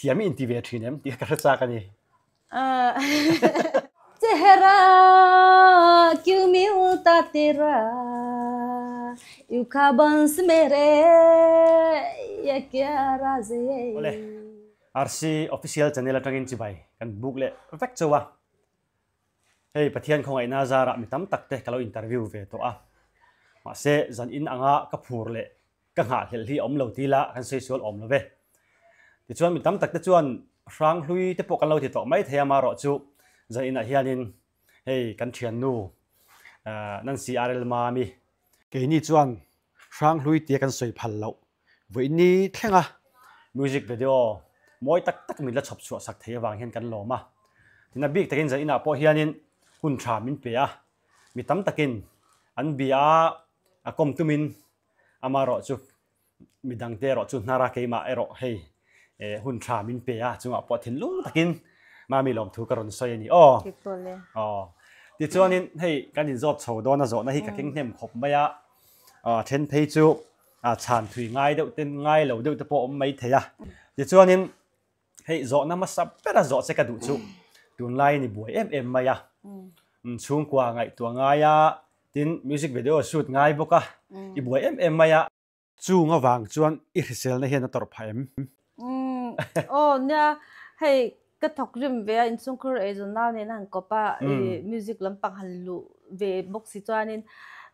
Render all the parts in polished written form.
Thiam i inti ve thin em tih ka hre chak a ni. Chehra kyun milta tera yu khabans mere ye kya raz ye. Awle, RC Official Channel atangin chibai kan buk leh vek chauh a. Hei Pathian khawngaihna zarah mi tam tak te ka lo interview ve tawh a. Mahse zan in anga ka phur leh ka nghahhlelh hi a awm lo ti la kan sawi sual awm lo ve. Tichuan mi tam tak te chuan hranghlui te pawh kan lo ti tawh mai thei a marawh chu zan inah hianin hei kan thiannu Nancy RL Mami, keini chuan hranghlui tia kan sawi phal loh vawiini thlenga music video mawi tak tak min la chhawp chhuah sak thei avang hian kan lawm a. Tina bik takin zan inah pawh hianin hun tha min pe a, mi tam takin an bia a, a kawm tumin Amarawh chu midangte erawh chu hnar a, keimah erawh hei hun tha min pe a, chungah pawh thinlung takin Mami lawmthu ka rawn sawi a ni aw. Aw. Tichuanin hei kan inzawt chho dawn a zawhna hi ka keng hnem khawp mai a, then phei chu chhan thui ngai deuh te ngai lo deuh te pawh a awm mai thei a. Tichuanin hei zawhna hmasa bera zawh che ka duh chu tunlai ni buai em em mai a, chhungkua ngaihtuah ngai a, Tin, music video shoot ngai bawk a, i buai em em mai a. Chung avang chuan i hriselna hian a tawrh phah em? Umm, aw nia, hei ka thawk rim ve a, inchhungkhur eizawn nau nen a han kawp a, i music lampang han luh ve bawk si chuanin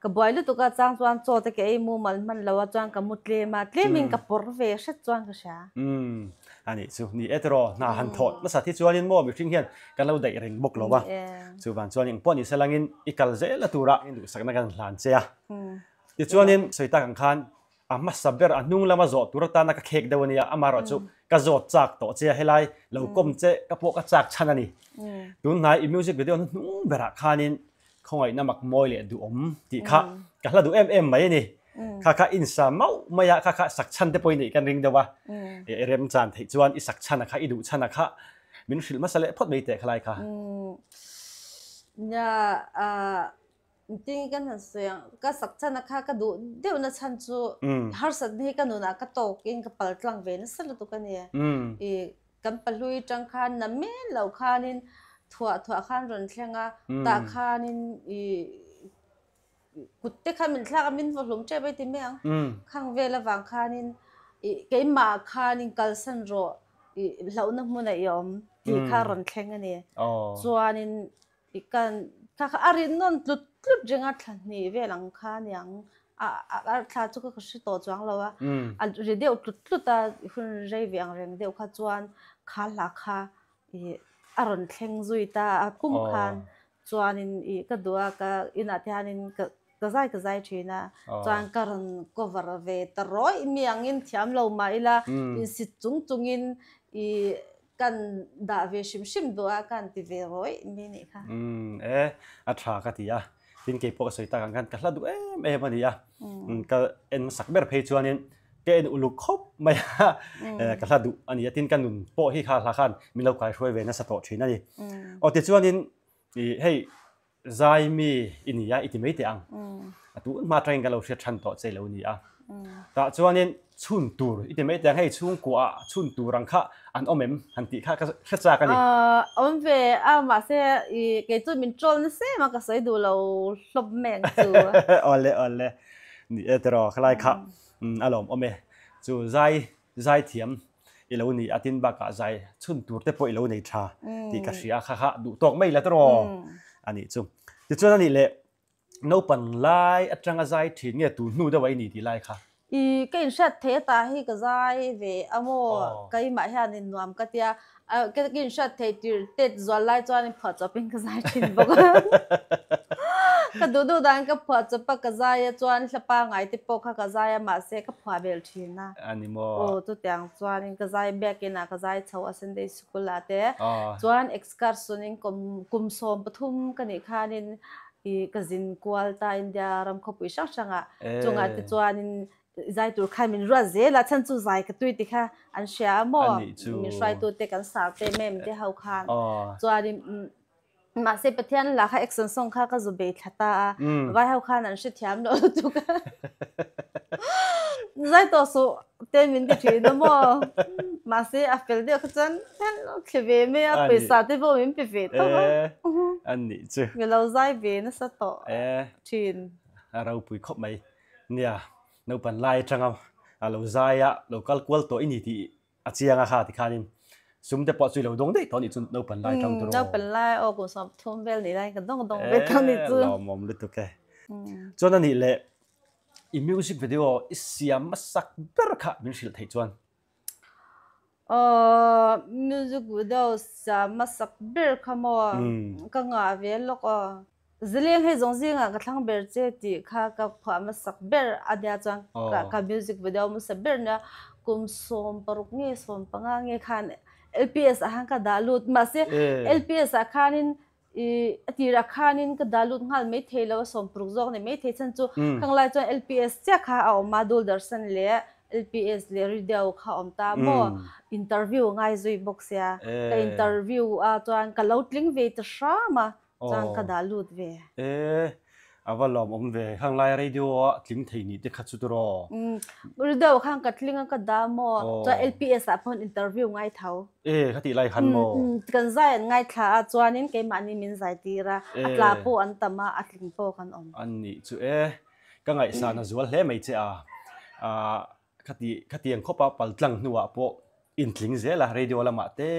ka buai lutuk a, chang chuan chaw te ka ei mumal hman lo a, chuan ka mu tlem a, tlemin ka pawr ve hret chuan ka hria. Umm, a nih chu, ni e tiraw, hna han thawh nasa thi chuanin maw mihring hian kan lo daih reng bawk lo a, chuvang chuan engpawh ni selangin i kal zel a tura duhsakna kan hlan che a. Tichuanin sawi tak ang khan a hmasa ber a hnung lama zawh tur atana ka khek deuh a nia, amaherawh chu ka zawt chak tawh che a, helai lo kawm che ka pawh ka chak chhan a ni. Tunhnai i music video hnuhnung berah khanin Khawngaihna mak mawi leh duhawm tih kha ka hla duh em em mai a ni. Kha kha insa mauh mai a, kha kha sak chhan te pawh i neih kan ring deuh a, i remchan theih chuan i sak chhan a kha, i duh chhan a kha min hrilh hmasa leh phawt mai teh khalai kha. Nia, engtin kan han sawi ang, ka sak chhan a kha ka duh deuhna chhan chu harsatna hi ka nunah ka tawkin ka pal tlang ve nasa lutuk a ni. I Kan pahlui tang khan na men lo khanin thuah thuah khan rawn thleng a, tah khanin i kut te kha min thlak a, min vaw hlum tep a i ti mai ang. Khang vel avang khanin i keimah khanin kalsan rawh i hlauhna hmunah i awm tih kha rawn thleng a ni. Chuanin I kan kha kha a rin nawn tlut tlut reng a thla hnih vel ang kha aniang a a thla chu ka hre tawh chuang lo a a ri deuh tlut tlut a hun rei ve ang reng deuh kha chuan kha hla kha i a rawn thleng zui ta a kum khan chuanin i ka duh a ka inah te hianin ka ka zai ka zai thin a chuan ka rawn cover ve ta rawih mi angin thiam lo mah ila insit chung chungin i Kan dah ve hrim hrim duh a, kan ti ve rawih mi nih kha. Umm e, a tha ka ti a, tin kei pawh ka sawi tak ang khan ka hla duh em em a ni a, ka en hmasak ber phei chuanin ka en uluk khawp mai a, ka hla duh a ni a, tin ka nun pawh hi kha hla khan min lo kaihruai ve nasa tawh thin a ni. Aw tichuanin i hei Zai mi i ni a, i ti mai teh ang. A tun hma atangin kan lo hriat than tawh che lo ni a. Tah chuanin chhun tur i ti mai teh ang, hei chhungkua ah chhun tur ang kha an awm em han tih kha ka hre chak a ni. Awm ve a, mahse i kei chu min troll nasa em a, ka sawi duh lo hlawp mai ang chu. Awle awle, ni e tiraw khalai kha a lawm awm e. Chu zai Zaithiam i lo ni a, tin bakah zai chhun tur te pawh i lo nei tha tih ka hria a, kha kha duh tawk mai la tawh a nih chu. Tichuan a nih leh naupan lai atanga zai thin nge tun hnu deuh a i ni tih lai kha? I ka inhriat theih ata hi ka zai ve a maw, keimah hianin nuam ka tia, Ka inhriat theih tir tet zual lai chuan phuah chawpin ka zai thin bawk a. Ka duh duh dan ka phuah chawp a, ka zai a chuan hla pangai te pawh kha ka zai a mahse ka phuah vel thin a. A ni maw? Aw chutiang chuanin ka zai biakin ah ka zai chho a Sunday school ah te. Chuan excursion in kum kum 13 ka nih khanin i ka zin kual ta India ram khawpui hrang hrang ah chungah te chuanin Zai tur khan min ruat zel a, chhan chu zai ka tui ti kha an hria a maw? Min hruaitu te kan sar te mem te ho khan. Chuanin mahse Pathian lah kha action song kha ka zu bei thla ta a, vai ho khan an hrethiam loh lutuk a. Zai tawh suh te min ti thin a maw? Mahse a fel deuh kha chuan hian lo thli ve mai a, pawisa te pawh min pe ve tawp a. An nih chu. Ka lo zai ve nasa tawh thin. A ropui khawp mai. Nia, naupan lai atanga a lo zai a, lo kal kual tawh i ni tih a chiang a kha tikhanin sum te pawh chu i lo dawng daih tawh a nih chu naupan lai atang tawh. Naupan lai aw kum 30 vel nih laiin ka dawng dawng ve tawh a nih chu. Lawmawm lutuk e. Chuan a nih leh i music video i siam hmasak ber kha min hrilh theih chuan. Music video siam hmasak ber kha maw ka ngah ve lawk aw. Zileng hei zawng zingah ka thlang ber che tih kha ka phuah hmasak ber a nia chuan ka music video hmasa ber nia kum 16 nge 15 nge khan LPS ah khan ka dah lut mahse LPS ah khanin I a tirah khanin ka dah lut nghal mai thei lo a, 60 zawk ni mai thei chhan chu khang lai chuan LPS chiah kha a awm a, Doordarshan leh LPS leh Radio kha a awm ta maw, interview a ngai zui bawk sia, ka interview a chuan ka lo tling ve ta hram a, chuan ka dah lut ve. A va lawm awm ve, khang lai radio a tling thei nih te kha chu tiraw? Radio khan ka tling a ka dah maw, chuan LPS ah pawh interview ngai tho. E kha tih lai khan maw? Kan zai an ngaithla a, chuanin keimahni min zai tir a, a tla pawh an tam a, a tling pawh kan awm. An nih chu e, ka ngaihsan a zual hle mai che a, khati khatiang khawpa paltlang hnuah pawh intling zel a, radio lamah te,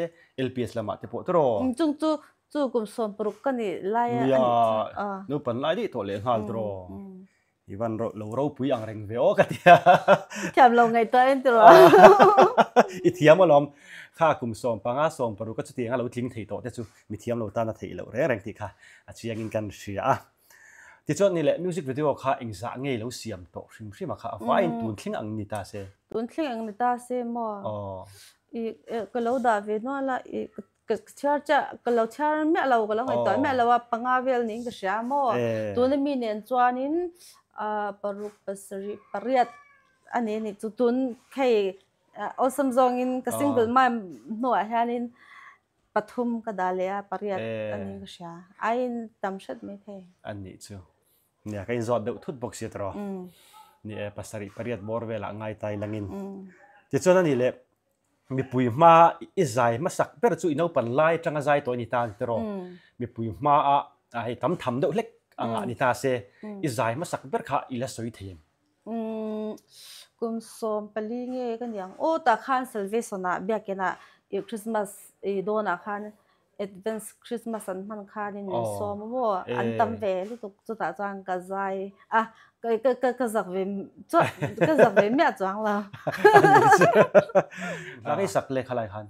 LPS lamah te pawh tiraw? Chung chu chu kum 60 ka nih lai a nih chu. Nia, naupan lai daih tawh leh nghal tiraw? I van lo ropui ang reng ve aw ka ti a. I thiam lo ngaihtuah en tiraw? I thiam alawm. Kha kum 15, 16 a chutiang a lo tling thei tawh te chu mi thiam lo tan a theih loh reng reng tih kha a chiangin kan hria a. Tichuan ni leh music video kha engzah nge lo siam tawh hrim hrim a kha a vaiin tun thleng ang ni ta se. Tun thleng ang ni ta se maw? Aw. I ka lo dah ve nual a, i ka chhiar chiah ka lo chhiar miah lo ka lo ngaihtuah miah lo a panga vel niin ka hria maw? Tuna mi nen chuanin paruk pasarih pariat a ni a nih chu tun hei awlsam zawngin ka single mum hnuah hianin Pathum ka dah leh a, pariat a nih ka hria. Aiin tam hret mai thei. A nih chu. Nia, ka inzawt deuh thut bawk sia tawh. Ni e, pasarih pariat bawr velah ngai tai langin. Tichuan a nih leh, mipui hma i zai hmasak ber chu i naupan lai atanga zai tawh i ni ta a ni tawh. Mipui hmaah hei tam tham deuh hlek angah ni ta se, i zai hmasak ber kha i la sawi thei em? Kum 14 nge ka niang aw tah khan Salvation ah biakin ah ih Christmas ih dawn ah khan Advance Christmas an hman khanin min sawm a maw an tam ve lutuk chutah chuan ka zai a ka ka ka zak ve chuah ka zak ve miah chuang lo. Hla ngei sak leh khalai khan.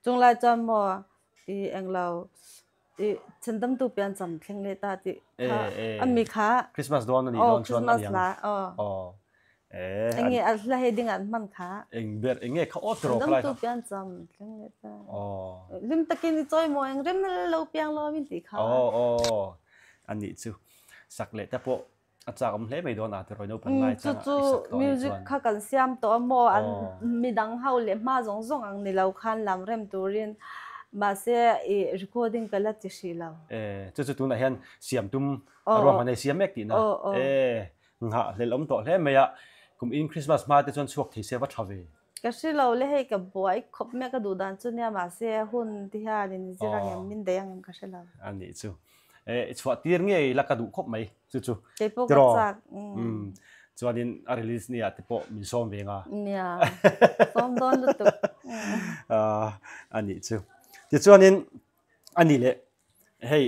Chunglai chuan maw ih englo I chhandamtu pian cham thleng leh ta tih kha a mi kha Christmas dawn a nih dawn chuan a niang. Aw Enge a hla he ding an hman kha. Eng ber enge kha aw tiraw khalai kha. Chhandamtu pian cham thleng leh ta. Hlim takin i chawi maw eng rem lo piang lo min tih kha. Aw aw a nih chu sak leh te pawh A chak awm hle mai dawn a tirawi naupang lai chang a i sak tawh anih chuan. Music kha kan siam tawh a maw an midang ho leh hma zawng zawng ang ni lo khan lam rem turin mahse i recording ka la ti hrih lo. E chu chu tunah hian siam tum a ruahman ei siam mek tihna e nghah hlelh awm tawh hle mai a kum in Christmas hma te chuan chhuak thei se va tha ve. Ka hre lo le hei ka buai khawp mai a ka duh dan chu nia mahse hun ti hian in zir ang em min daih ang em ka hre lo. A nih chu e i chhuah tir ngei la ka duh khawp mai chu chu. Kei pawh ka chak. Umm chuanin a release ni ah te pawh min sawm ve nga. Nia sawm dawn lutuk. A nih chu. Tichuanin a nih leh hei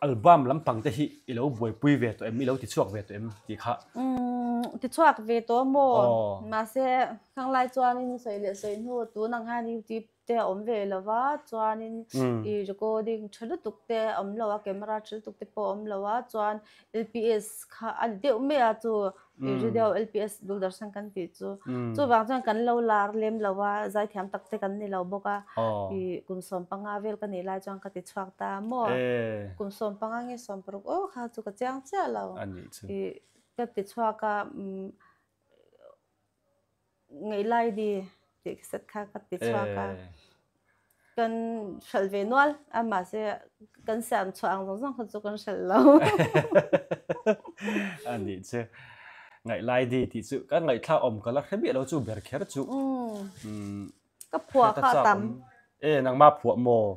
Album lampang te hi i lo buaipui ve tawh em, i lo ti chhuak ve tawh em tih kha? Umm, ti chhuak ve tawh maw? Mahse, khanglai chuanin sawi leh sawi hnu tun ang hian YouTube te a awm ve lo va, chuanin i recording tha lutuk te a awm lo a, camera tha lutuk te pawh a awm lo a, chuan LPS kha a ni deuh mai a chu I radio LPS Doordarshan kan tih chu. Chuvang chuan kan lo lar lem lo a, zaithiam tak te kan ni lo bawk a. I kum 15 vel ka nih lai chuan ka ti chhuak ta maw? Kum 15 nge 16 aw kha chu ka chiang chiah lo. I ka ti chhuak a, Ngeihlai di tih set kha ka ti chhuak a. Kan hralh ve nual a mahse kan siam chhuah ang zawng zawng kha chu kan hralh lo. A nih chu. Ngaihlai di tih chu ka ngaihthlak awm ka la hre miah lo chu ber kher chu. Ka phuah kha a tam. E nangmah phuah maw?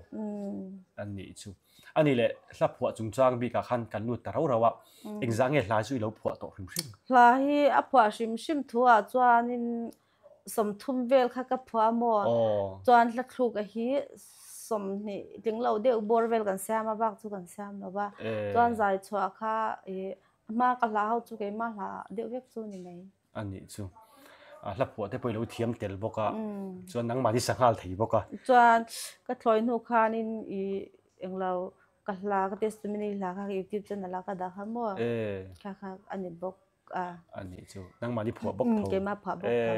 An nih chu. A nih leh hla phuah chungchang bikah khan kan lut ta rau rau a, engzah nge hla chu i lo phuah tawh hrim hrim? Hla hi a phuah hrim hrim thu ah chuanin 30 vel kha ka phuah maw? Chuan hla thluk a hi 20 tling lo deuh bawr vel kan siam a bak chu kan siam lo va. Chuan zai chhuah kha i hma ka hla ho chu keimah hla deuh vek chu ni mai. A nih chu. A hla phuah te pawh i lo thiam tel bawk a, chuan nangmah ni sa nghal thei bawk a. Chuan ka thlawi hnu khanin i englo ka hla ka testimony hla kha youtube channel ah ka dah kha maw? Kha kha a ni bawk a. A nih chu. Nangmah ni phuah bawk tho. Keimah phuah bawk tho.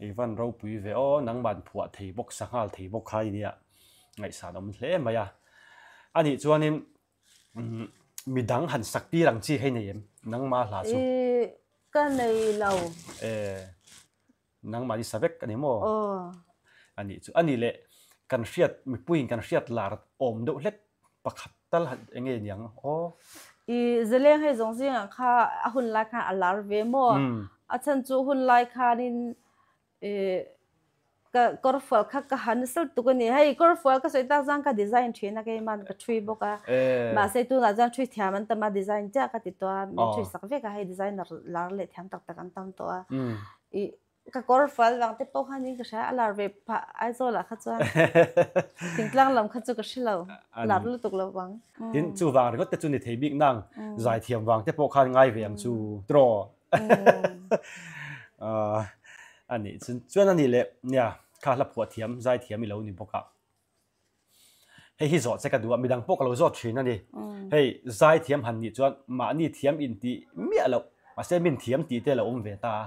I van ropui ve aw, nangmah phuah thei bawk sa nghal thei bawk kha i nia. Ngaihsan awm hle mai a. A nih chuanin Midang han sak tir ang chi hei nei em? Nangma hla chu. I ka nei lo. E nangma ni sa vek ani maw? Aw. Ani chu ani leh kan hriat mipuiin kan hriat lar awm deuh hlek pakhat tal han enge niang aw. I zaleng hei zawng zingah kha a hun lai khan a lar ve maw? A chhan chu hun lai khanin ka kawrfual kha ka ha nasa lutuk a ni. Hei kawrfual ka sawi tak chuan ka design thin a keiman ka thui bawk a. Mahse tunah chuan thui thiam an tam a design chiah ka ti tawh a min thui sak vek a hei designer lar leh thiam tak tak an tam tawh a. Ih ka kawrfual vang te pawh khan in ka hria a lar ve phah Aizawl ah kha chuan thingtlang lam kha chu ka hre lo lar lutuk lo vang. Tin chuvang ringawt te chu ni thei bik nang zaithiam vang te pawh khan ngai ve ang chu tiraw. A nih chuan chuan a nih leh nia kha hla phuah thiam zai thiam i lo ni bawk a. Hei hi zawh che ka duh a midang pawh ka lo zawt thin a ni. Hei zai thiam han nih chuan mahni thiam in tih miah loh mahse min thiam tih te lo awm ve ta a.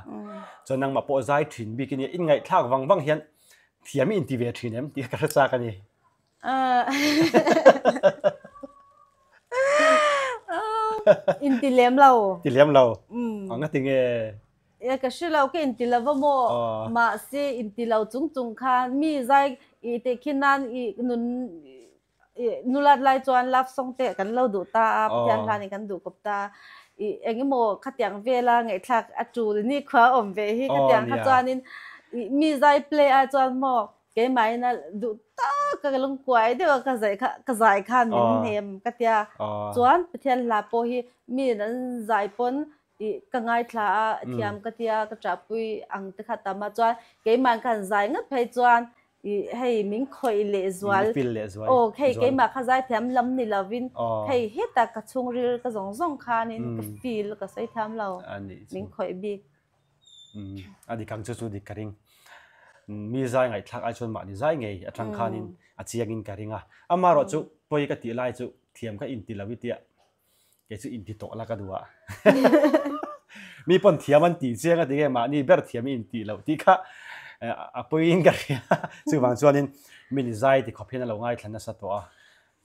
Chuan nangmah pawh zai thin bik i nia in ngaihthlak vang vang hian thiam i inti ve thin em tih ka hre chak a ni. Inti lem lo. Ti lem lo. Anga ti nge? E ka hre lo ka inti lo va maw. Mahse inti lo chung chung khan mi zai i teh khi nan i nun i nulat lai chuan love song te kan lo duh ta a Pathian hlan in kan duh kawp ta a. I engemaw khatiang vela ngaihthlak a tul nikhua awm ve hi khatiang kha chuanin i mi zai play ai chuan maw Keimah ina duh tak ka lungkuai deuh a ka zai kha ka zai khan min hnem ka tia. Chuan Pathian hla pawh hi mi in an zai pawn ih ka ngaithla a thiam ka tia ka ṭahpui ang te kha tam a. Chuan keimah khan zai ngat phei chuan ih hei min khawih leh zual aw hei keimah kha zai thiam lam ni lovin hei hetah ka chhungril ka zawng zawng khanin ka feel ka sawi thiam lo min khawih bik. A dik ang chu chu dik ka ring. Mi zai ngaihthlak ai chuan mahni zai ngei atang khanin a chiangin ka ring a. Amaherawh chu pawi ka tih lai chu thiam kha inti lo i tia kei chu inti tawh la ka duh a. Mi pawn thiam an tih chiang a ti nge mahni ber thiam i intih loh tih kha a pawiin ka hria. Chuvang chuanin mi ni zai ti khawp hian a lo ngaithla nasa tawh a.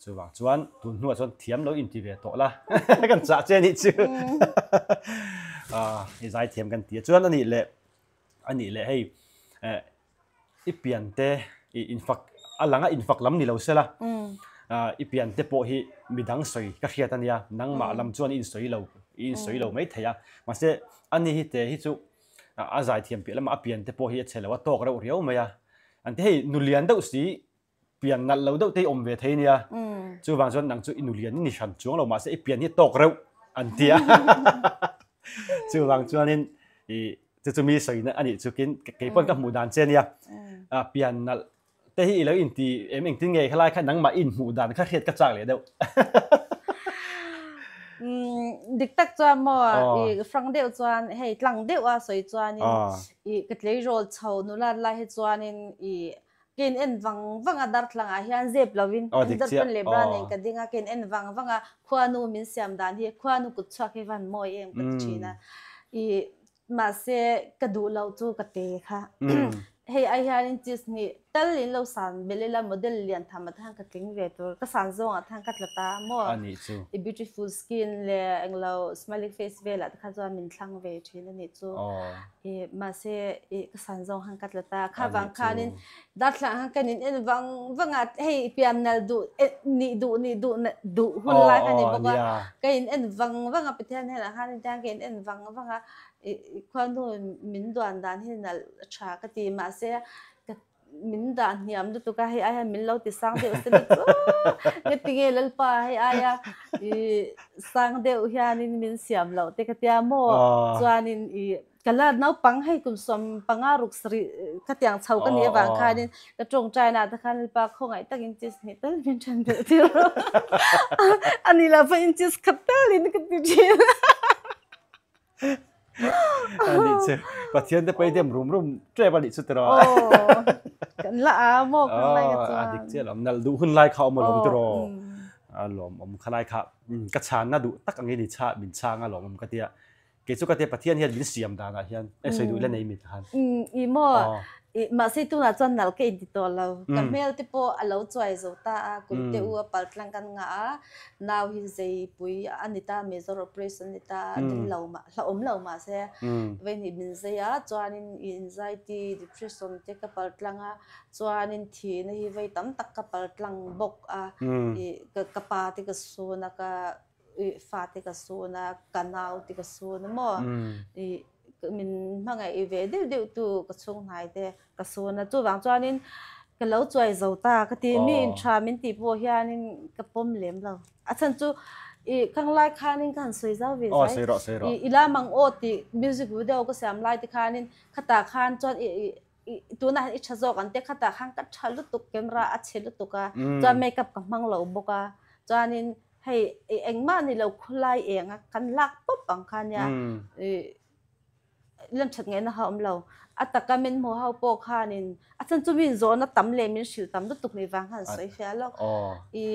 Chuvang chuan tun hnuah chuan thiam lo inti ve tawh la kan chah che anih chu i zai thiam kan ti a chuan anih leh anih leh hei i pian te i infak a langa infak lam ni lo sela i pian te pawh hi midang sawi ka hriat ania nangmah lam chuan i insawi lo i insawi lo mai thei a mahse ani hi te hi chu a zai thiam piah lamah a pian te pawh hi a chhe lo a tawk reuh riau mai a an ti hei nulian deuh si pian nalh lo deuh te hi awm ve thei nia. Chuvang chuan nang chu i nulian i ni hran chuang lo mahse i pian hi tawk reuh an ti a. Chuvang chuanin i chu chu mi sawina a nih chukin kei pawn ka hmuh dan che nia. Pian nalh te hi i lo inti em engtin nge khalai kha nangmah i inhmuh dan kha hriat ka chak leh deuh. Dik tak chuan maw i hrang deuh chuan hei tlang deuh a sawi chuanin i ka tleirawl chho nulat lai hi chuanin i Ka in en vang vang a darthlalang ah hian zep lo in darpawn leh bra nen ka ding a ka in en vang vang a khuanu min siam dan hi khuanu kut chhuak hi van mawi em ka ti thin a i mahse ka duh loh chu ka te kha hei ai hian in cheese hnih tal in lo san belh ila model lian tham ah te khan ka tling ve tur ka san zawng ah te khan ka tla ta maw i beautiful skin leh englo smiling face vel ah te kha chuan min thlang ve thin a nih chu. I mahse i ka san zawng han ka tla ta kha vang khanin darthlang han kan in en vang vang a hei pian nal duh nih duh nih duh duh hun lai kha ni bawk a ka in en vang vang a Pathian hnenah khan tiang ka in en vang vang a i khuanu min duan dan hi nalh tha ka ti mahse ka min dah hniam lutuk a, hei aia min lo ti sang deuh se ni chu ngetinge Lalpa hei aia i sang deuh hianin min siam loh te ka tia maw chuanin i ka la naupang hei kum 15 ruk sarih ka tiang chho ka nih avang khanin ka tawngtaina ah te khan Lalpa khawngaih tak inches hnih tal min then belh tir rawh a ni lo pawh inches khat talin ka ti thin. Ani chu Pathian te pawh dem rum rum tep a nih chu tiraw. Aw kan la a maw kan lai ka chuan. A dik chiah lo nalh duh hun lai kha awm alawm tiraw. A lawm awm kha lai kha ka chhanna duh tak angin i chha min chhang a lawm awm ka tia. Kei chu ka tia Pathian hian min siam danah hian e sawi duh la nei mi tahan. I maw mahse tunah chuan nalh ka inti tawh lo. Ka hmel te pawh a lo chuai zo ta a kum te u a pal tlang kan ngah a. Nau hi zeipui a ni ta, major operation a ni ta, ding lo mah, hlauhawm lo mah se vei hnih min zei a, chuanin anxiety, depression te ka pal tlang a, chuanin thihna hi vei tam tak ka pal tlang bawk a, ih ka pa te ka sun a, ka fa te ka sun a, ka nau te ka sun a maw, ih min hmangaih ve deuh deuh tu ka chhung hnai te Ka sawn a, chuvang chuanin ka lo chuai zo ta ka ti. Mi in tha min tih pawh hianin ka pawm lem lo. A chhan chu i khanglai khanin ka han sawi zau ve zai. I i lam ang aw tih music video ka siam lai te khanin khatah khan chuan i i tunah hian i tha zawk ang te khatah khan ka tha lutuk camera a chhe lutuk a chuan makeup ka hmang lo bawk a chuanin hei engmah ni lo khawlai eng a kan lak pawp ang kha nia i Lam that ngaihna kha a awm lo. A taka min hmu ho pawh khanin a chhan chu min zawhna tam leh min hrilh tam lutuk ni vang khan an sawi fiah lawk. I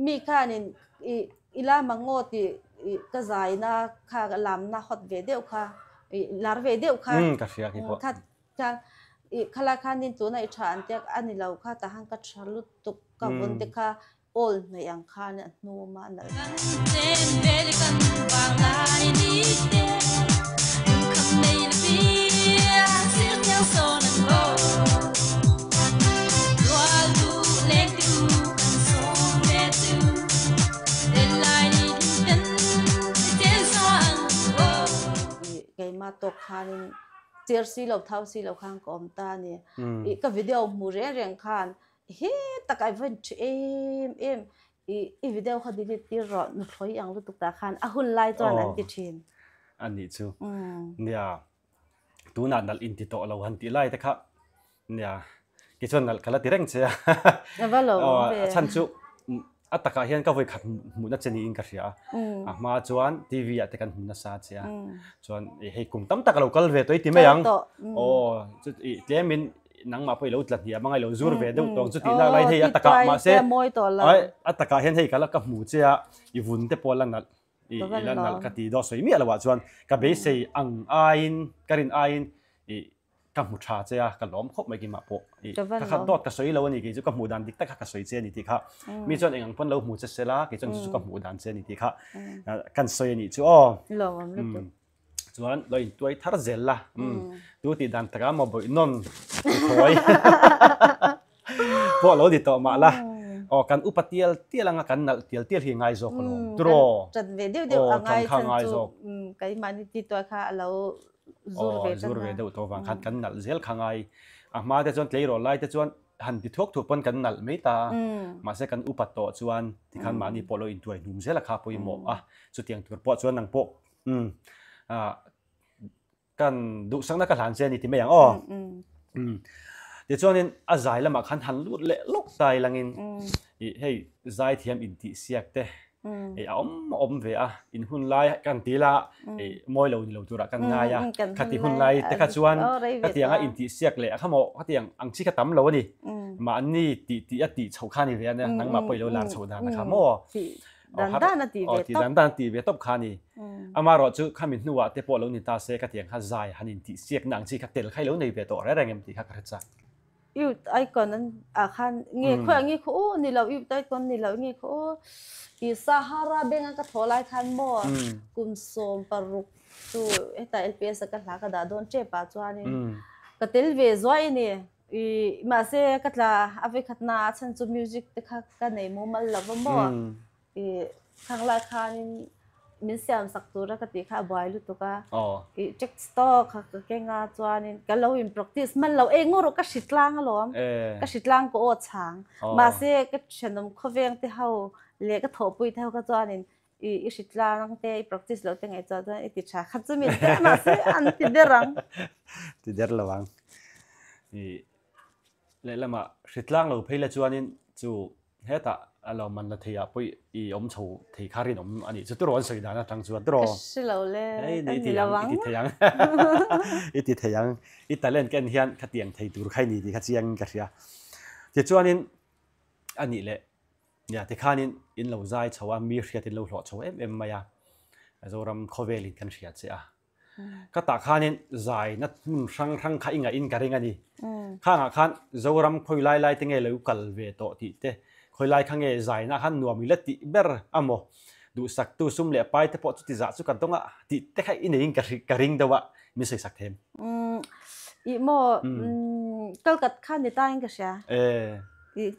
mi khanin i i lam ang aw tih i ka zaina kha ka lamna hot ve deuh kha i lar ve deuh kha ka hria khi pawh. Kha khan i khalai khanin tuna i tha an tiak a ni lo kha tahan ka tha lutuk ka vun te kha Awl hnaih ang khan a hnum a nalh. Kan chen vel kan vang lai ni te Kham nei la bia sir thiang sawn an aw Rual du leng ti u kan sawm ve chu Len lai ni hlim ten ti chen saw ang aw. Keimah tawk khanin cher si lo thau si lo khan ka awm ta a ni. I ka video hmu reng reng khan He tak ai vain ṭhi em em i i video kha delete tir rawh nuthlawi ang lutuk tah khan a hun lai chuan an ti ṭhin. A nih chu. Nia tunah nalh inti tawh lo han tih lai te kha nia kei chuan nalh ka la ti reng che a. A va lo awm ve. A chhan chu a takah hian ka vawi khat hmuhna che niin ka hria a. A hma chuan TV ah te kan hmu nasa che a. Chuan hei kum tam tak a lo kal ve tawh i ti mai ang. Aw chu i tlemin nangmah pawh i lo tla hniam anga i lo zur ve deuh tawng chu tih nak laiin hei a takah mahse ai a takah hian hei ka la ka hmu che a i vun te pawh la nalh i la nalh ka ti daw sawi miah lo ah chuan ka beisei ang aiin ka rin aiin i ka hmu tha che a ka lawm khawp mai keimah pawh i ka khat dawt ka sawi lo a ni kei chu ka hmuh dan dik tak kha ka sawi che a ni tih kha mi chuan eng ang pawn lo hmu che sela kei chuan chu chu ka hmuh dan che a ni tih kha kan sawi a nih chu aw. Chuan lo intuai thar zel la. Tu tih dan taka maw bawih nawn thawi pawh lo ni tawh mah la. Aw kan upa tial tial anga kan nalh tial tial hi ngai zawk alawm. Turaw. Ṭan ve deuh deuh a ngai chhan chu keimahni ti tuai kha a lo zur ve tan a. Zur ve deuh tawh vang khan kan nalh zel kha ngai. A hma te chuan tleirawl lai te chuan han ti thuak thuak pawn kan nalh mai ta a. Mahse kan upa tawh chuan tikhan mahni pawh lo intuai hnum zel a kha pawimawh a. Chutiang tur pawh chuan nang pawh Umm ah kan duhsakna ka hlan che a ni ti mai ang aw. Umm tichuanin a zai lamah khan han lut leh lawk ta ilangin ih hei zai thiam intihsiak te ih a awm awm ve a in hun lai kan ti ila ih mawi lo ni lo turah kan ngai a khati hun lai te kha chuan khatianga intihsiak leh a kha maw khatiang ang chi kha tam lo a ni mahni tih tih a tih chhoh kha a ni ve a nia nangmah pawh i lo lar chhoh dan a kha maw. Dan dan a tih ve tawp. Dan dan a tih ve tawp kha a ni. Amaherawh chu khami hnuah te pawh lo ni ta se ka tiang kha zai han intih siakna ang chi kha tel kha i lo nei ve tawh reng reng em tih kha ka hre chak. Youth icon an ah khan nge khawiah nge khaw u ni lo youth icon ni lo nge khaw u i Sahara bank a ka thaw lai khan maw kum 16 chu heta LPS a ka hla ka dah dawn tep ah chuanin ka tel ve zuai a ni. I mahse ka tla a vekhatna a chhan chu music te kha ka nei mumal lo va maw? I khang lai khanin min siam sak tura ka tih kha a buai lutuk a. I text tawk kha ka keng a, chuanin ka lo in practice hman lo eng erawh ka hri tlang alawm. Ka hri tlang ka aw chhang. Mahse ka thenawm khawveng te ho leh ka thawhpui te ho kha chuanin i i hri tlang te i practice loh te ngaihtuah chuan i ti tha kha chu min te mahse an ti der ang. Ti der lo ang. I lehlamah hri tlang lo phei la chuanin chu Hetah a lo man la thei ah pawh i awm chho thei kha rinawm a nih chu tiraw an sawi dan atang chuan tiraw. Ka hre lo le, ka ni lo ang. I ti thei ang, i ti thei ang. I talent ka en hian khatiang thei tur kha i ni tih kha chiangin ka hria. Tichuanin a nih leh nia tikhanin in lo zai chho a, mi hriatin lo hlawh chho em em mai a, Zoram khawvelin kan hria che a. Ka tah khanin zaina hmun hrang hrang kha i ngaih in ka ring a ni. Khangah khan Zoram khawi lai lai te nge lo kal ve tawh tih te, khawi lai kha nge zaina khan nuam i la tih ber a maw? Duhsaktu sum leh pai te pawh chuti zah chu ka dawng a tih te kha i neiin ka ring deuh a, min sawi sak them. Ih maw kalkat kha ni ta in ka hria.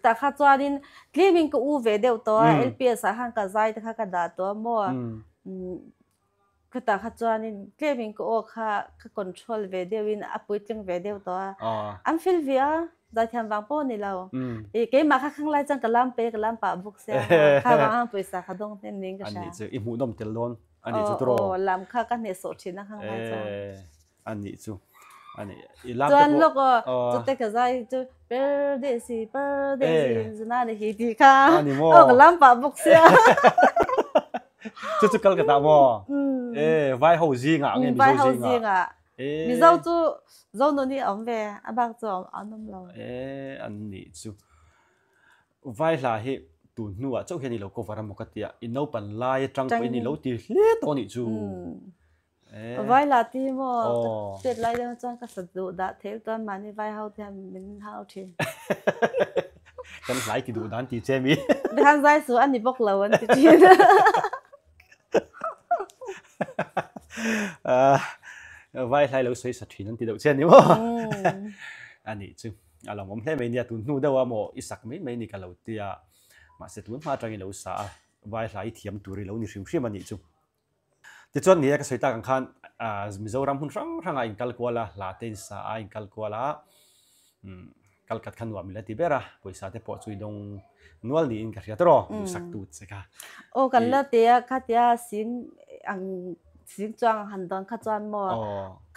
Tah kha chuanin tlemin ka u ve deuh tawh a, LPS ah khan ka zai te kha ka dah tawh a maw? Khutah kha chuanin tlemin ka aw kha ka control ve deuhin a puitling ve deuh tawh a. An feel ve a, zaithiam vang pawh a ni lo. I keimah kha khang lai chuan ka lam pe, ka lam pah bawk sia kha vang ang pawisa kha dawng hnem niin ka hria. Anih chu, i hmuhnawm tel dawn anih chu tiraw? Aw, lam kha ka hnehsawh thin a khang lai chuan. Anih chu, anih i lam te pawh. Chuan lawk aw, chute ka zai chu perdesi perdesi zuna ni hi tih kha. Ani maw? Aw ka lam pah bawk sia. Chu chu kal ka tah maw? E vai ho zingah nge Mizo zingah? Vai ho zingah. Mizo chu Zonuni a awm ve, a bak chu an awm lo. E an nih chu. Vai hla hi tun hnuah chauh hian i lo cover a maw ka tia, i naupan lai atang pawhin i lo ti hle tawh anih chu. Vai la ti maw? Ka chet lai deuh chuan ka sa duh dah theih chuan mahni vai ho te hian min hau thin. Kan hlai ti duh dan ti che mi. Tikhan zai su a ni bawk lo an ti thin. Vai hlai lo sawi sa thin an ti deuh che a ni maw? A nih chu a lo awm hle mai nia tun hnu deuh a maw i sak mai mai ni ka lo tia mahse tun hma atangin lo sa a vai hlai thiam tur i lo ni hrim hrim a nih chu. Tichuan ni e ka sawi tak ang khan Mizoram hmun hrang hrangah inkal kual a, hla te insa a inkal kual a, kalkhat kha nuam ila ti ber a, pawisa te pawh chu i dawng nual niin ka hria tawh duhsak tu che kha. Aw kan la ti a, khatia sing ang sing chuang han dawn kha chuan maw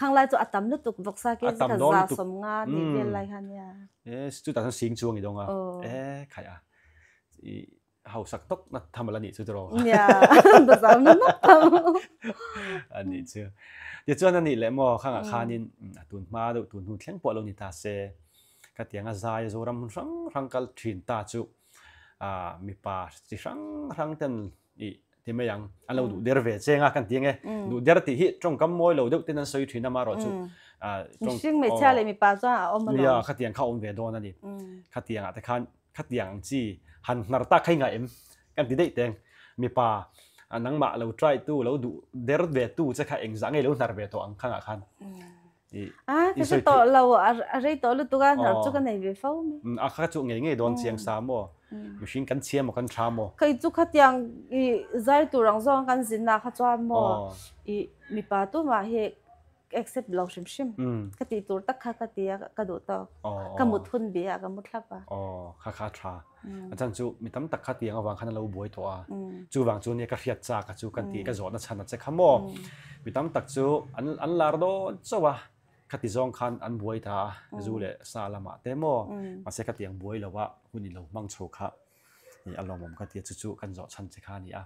khang lai chu a tam lutuk vawksa ke kha za sawm nga ni vel lai kha nia. E chutah chuan sing chuang i dawng a, e khai a i hausak tawk na tham ala nih chu tiraw? Nia, bazar na nawk tham. A nih chu. Tichuan a nih leh maw khangah khanin a tun hma deuh tun hnu thleng pawh lo ni ta se ka tiang a zai a Zoram hmun hrang hrang kal thin ta chu mipa chi hrang hrang ten i ti mai ang an lo duh der ve cheng a kan ti ange duh der tih hi tawngkam mawi lo deuh ten an sawi thin a marawh chu mihring hmeichhia leh mipa chuan a awm alawm. Nia, khatiang kha a awm ve dawn a ni. Khatiangah te khan Khatiang ang chi han hnar tak kha i ngaih em? Kan ti daih teng. Mipa, nangmah lo try tu, lo duh der ve tu che kha engzah nge lo hnar ve tawh ang khangah khan? I A, ka hre tawh lo, a rei tawh lutuk a, hnar chu ka nei ve fo mai. A kha chu ngei ngei dawn chiang sa maw? Mihring kan chhia maw, kan tha maw? Kei chu khatiang i zai tur ang zawng kan zinna kha chuan maw i mipa tumah hi accept lo hrim hrim ka tih tur tak kha ka ti a ka duh tawk ka mut hun bi ah ka mu thlap a. Aw kha kha tha a chan chu mi tam tak kha tiang avang khan a lo buai tawh a chuvang chu nia ka hriat chak a chu kan tih ka zawhna chhan a che kha maw mi tam tak chu an an lar dawn chauh a khati zawng khan an buai ta a zu leh sa lamah te maw mahse khatiang buai lo a hun i lo hmang chho kha a lawmawm ka ti a chu chu kan zawh chhan che kha a ni a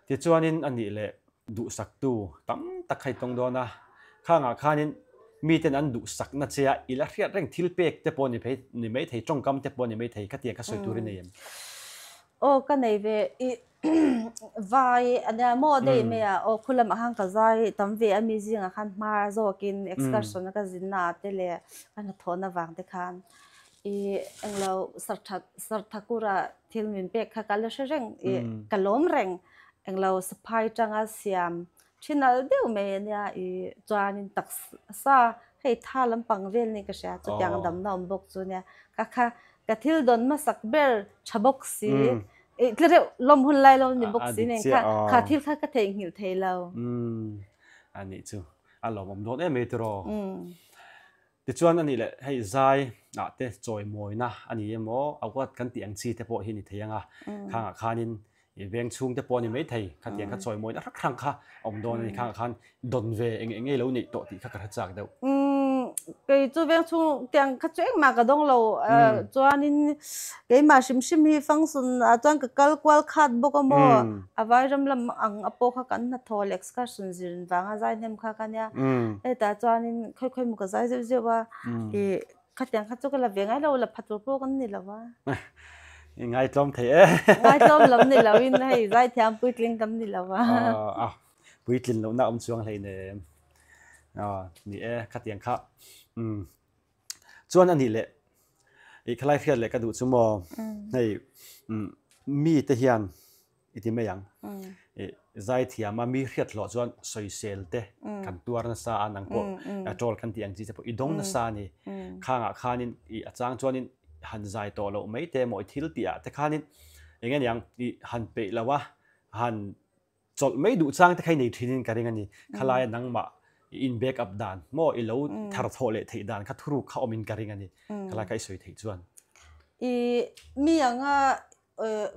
tichuanin a nih leh Duhsaktu tam tak kha i tawng dawn a, khangah khanin miten an duhsakna che a i la hriat reng thil pek te pawh ni phei ni maithei, tawngkam te pawh ni maithei khatiang kha sawi tur i nei em? Aw ka nei ve i vai a nia maw daih mai a, aw khu lamah khan ka zai tam ve a mi zingah khan hma zawkin excursion a ka zinna ah te leh ka hnathawhna vang te khan i englo Sarthakura thil min pek kha ka la hre reng i ka lawm reng. Englo saphai tanga siam thin al deuh mai a nia i chuanin taksa hei tha lampang vel ni ka hria chutiang damna awm bawk chu nia ka kha ka thil dawn hmasak ber tha bawk si. I tle reuh lawm hun lai lo ni bawk si nen kha kha thil kha ka theihnghilh thei lo. Umm anih chu a lawmawm dawn em mai tiraw. Tichuan anih leh hei zai ah te chawimawina a ni emaw award kan tih ang chi te pawh hi ni thei ang a, khangah khanin i veng chhung te pawh a ni maithei khatiang kha chawimawina hrang hrang kha a awm dawn a ni khangah khan dawn ve eng eng nge lo neih tawh tih kha ka hre chak deuh. Kei chu veng chhung tiang kha chu engmah ka dawng lo chuanin keimah hrim hrim hi function ah chuan ka kal kual khat bawk a maw a vairam lam ang a pawh kha kan hnathawh leh excursion zir vanga zai hnem kha ka nia hetah chuanin khawi khawi maw ka zai zeuh zeuh a ih khatiang kha chu ka la ve ngai lo la pha tur pawh kan ni lo a. I ngaitlawm thei e. Ngaitlawm lam ni lo in hei zaithiam puitling kan ni lo a. A puitlin lohna awm chuang hleinem. Aw ni e khatiang kha umm chuan a nih leh ih khalai hriat leh ka duh chu maw hei umm mi te hian i ti mai ang ih zai thiam a mi hriat hlawh chuan sawisel te kan tuar nasa a nang pawh troll kan tih ang chi te pawh i dawng nasa a ni khangah khanin ih a chang chuanin han zai tawh loh mai te emaw i thil tih ah te khanin eng nge niang ih han peih lo a han Chawlh mai duh chang te kha i nei thin in ka ring a ni. Khalaia nangmah i in back up dan maw i lo thar thawh leh theih dan kha thuruk kha awm in ka ring a ni. Khalai kha i sawi theih chuan. I mi anga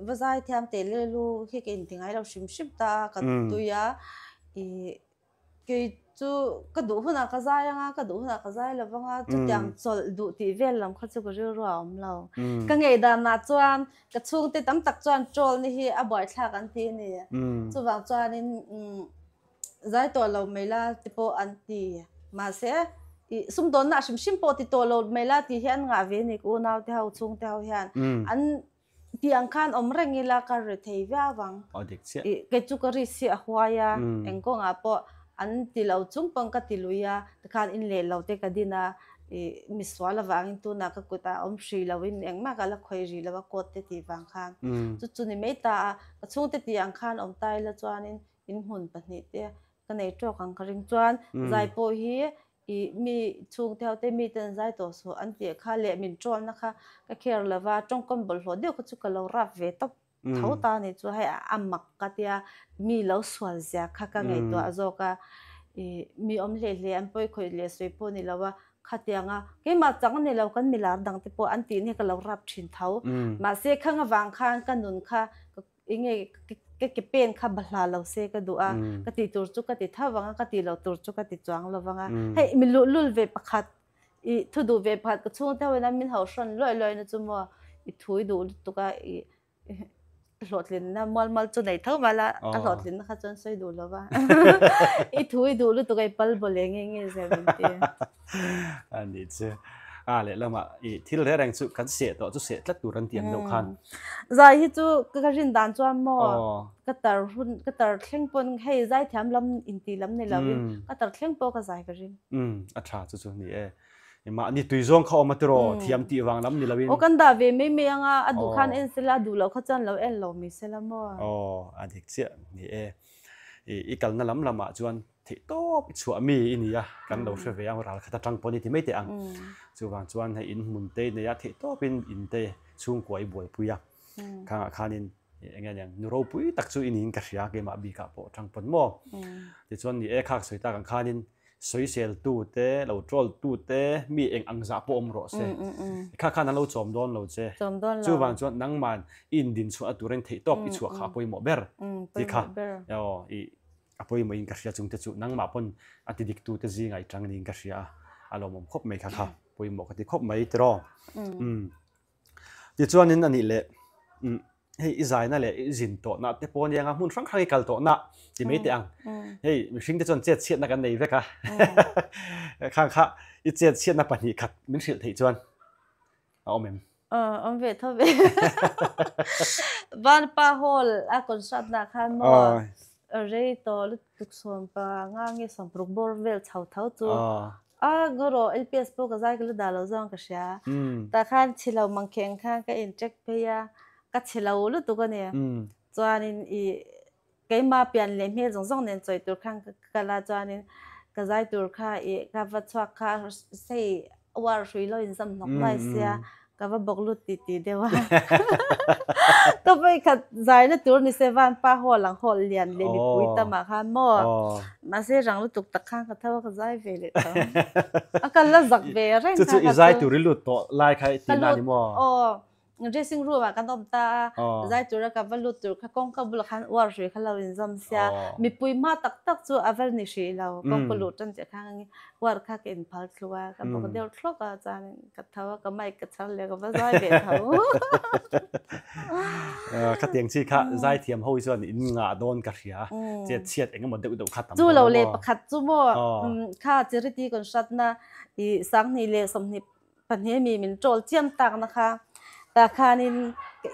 va zai thiam teh leh lu hi ka inti ngai lo hrim hrim ta a, ka tui a. I kei chu ka duh hunah ka zai anga, ka duh hunah ka zai lo vang a, chutiang chawlh duh tih vel lam kha chu ka rilru a awm lo. Ka ngei danah chuan Ka chhungte tam tak chuan troll ni hi a buaithlak an ti a ni. Chuvang chuanin zai tawh lo mai la ti pawh an ti. Mahse, i sumdawnna hrim hrim pawh ti tawh lo mai la tih hi an ngah ve a ni ka unaute ho, chhungte ho hian. An tih ang khan awm reng ila ka ri thei viau ang. I kei chu ka risk hi a huai a, eng kawngah pawh an ti lo chung pawn ka ti lui a, tikhan in leh lo te ka din a. I misual avangin tunah ka kutah awm hrih loin engmah ka la khawih rih lo a court te tih vang khan chu chu ni mai ta a, ka chhungte tih ang khan awm ta ila chuanin in hmun pahnihte ka nei tawk ang ka ring chuan zai pawh hi i mi chhungte ho te mite an zai tawh suh an tih kha leh min tawlna kha ka care lova tawngkam bawlhhlawh deuh kha chu ka lo rap ve tawp tho ta a ni chu hei a mak ka tia mi lo sual zia kha ka ngaihtuah zawk a ih mi awm hlei hlei an pawi khawih leh sawi pawh ni lo a khatianga keimah chang a ni lo kan milar dang te pawh an tih ni ka lo rap thin tho mahse khang avang khan ka nun kha eng nge ka ke pen kha bahla lo se ka duh a ka tih tur chu ka ti tho vang a ka tih loh tur chu ka ti chuang lo vang a hei mi luhlul ve pakhat I thu duh ve pakhat ka chhung te hoin a min hauhrawn luai luai na chu maw i thu i duh lutuk a i hlawhtlinna mual mual chu nei tho mai la ka hlawhtlinna kha chuan sawi duh lo va i thu i duh lutuk a i pal bawl eng eng nge zia min ti. A nih chu a lehlamah i thil reng reng chu kan seh tawh chu seh tlat tur an ti ang deuh khan. Zai hi chu ka rin dan chuan maw ka tar hun ka tar thleng pawn hei zaithiam lam intih lam ni lovin ka tar thleng pawh ka zai ka ring. Umm a tha chu chu ni e. Mahni tui zawng kha awm a tiraw thiam tih vang lam ni loin. Aw kan dah ve mai mai anga a duh khan en sela a duh loh kha chuan lo en lo mai sela maw. Aw a dik chiah ni e. I kalna lam lamah chuan theih tawp i chhuah mi i ni a kan lo hre ve ang ral khat atang pawh ni ti mai teh ang. Chuvang chuan hei in hmun te i nei a theih tawpin in te chhungkua i buaipui a. Khangah khanin eng nge niang nu ropui tak chu i niin ka hria keimah bikah pawh atang pawn maw. Tichuan ni e khak sawi tak ang khanin sawisel tu te, lo troll tu te, mi eng ang zah pawh awm rawh se. Kha khan an lo chawm dawn lo che. Chuvang chuan nangman i indin chhuah na turin theih tawk i chhuah kha a pawimawh ber ti kha aw i a pawimawh in ka hria chung te chu nangmah pawn a ti dik tu te zingah i tang niin ka hria a, a lawmawm khawp mai kha kha pawimawh ka ti khawp mai tiraw. Tichuanin a nih leh hei i zaina leh i zin tawhna te pawh ania hmun hrang hrang i kal tawhna ti mai teh ang. Hei mihring te chuan chet chhiatna kan nei vek a khang kha i chet chhiatna pahnih khat min hrilh theih chuan a awm em? Awm ve tho ve. Vanpa Hall a concert nah khan maw rei tawh lutuk sawmpa nga nge sawmparuk bawr vel chho tho chu A gawraw LPS pawh ka zai ka la dah lo zawng ka hria. Tah khan chhe lo mangkheng khan ka in check phei a, ka chhe lo lutuk a ni. Chuanin i keima pian leh hmel zawng zawng nen chawi tur khan ka kal a, chuanin ka zai tur kha i ka va chhuak kha hei uar hrui lo in zam hnawk nuai sia. Ka va bawk lut ti ti deuh a. Ka vawi khat zaina tur ni se van pa hall ang hall lian leh mipui tam ah khan maw. Mahse rang lutuk tak khan ka tho a ka zai ve leh tho. A kal la zak ve reng kha. Chu chu i zai tur i lut tawh lai kha i tihna a ni maw? Aw. Dressing room ah kan awm ta a, zai tura ka va lut tur kha kawngka bulah khan uar hrui kha lo inzawm sia, mipui hma tak tak chu a va ni hrih lo, kawngka luh tan chiah khan uar kha ka inphal thlu a, ka bawk deuh thlawk a chuan ka tho a, ka mic ka chhar leh ka va zai ve tho. Khatiang chi kha zai thiam ho hi chuan in ngah dawn ka hria, chet chhiat eng emaw deuh deuh kha tam dawn a maw? Chu lo leh pakhat chu maw kha charity concert na i sanghnih leh 20 Pahnih mi min troll chiam tak na kha tah khanin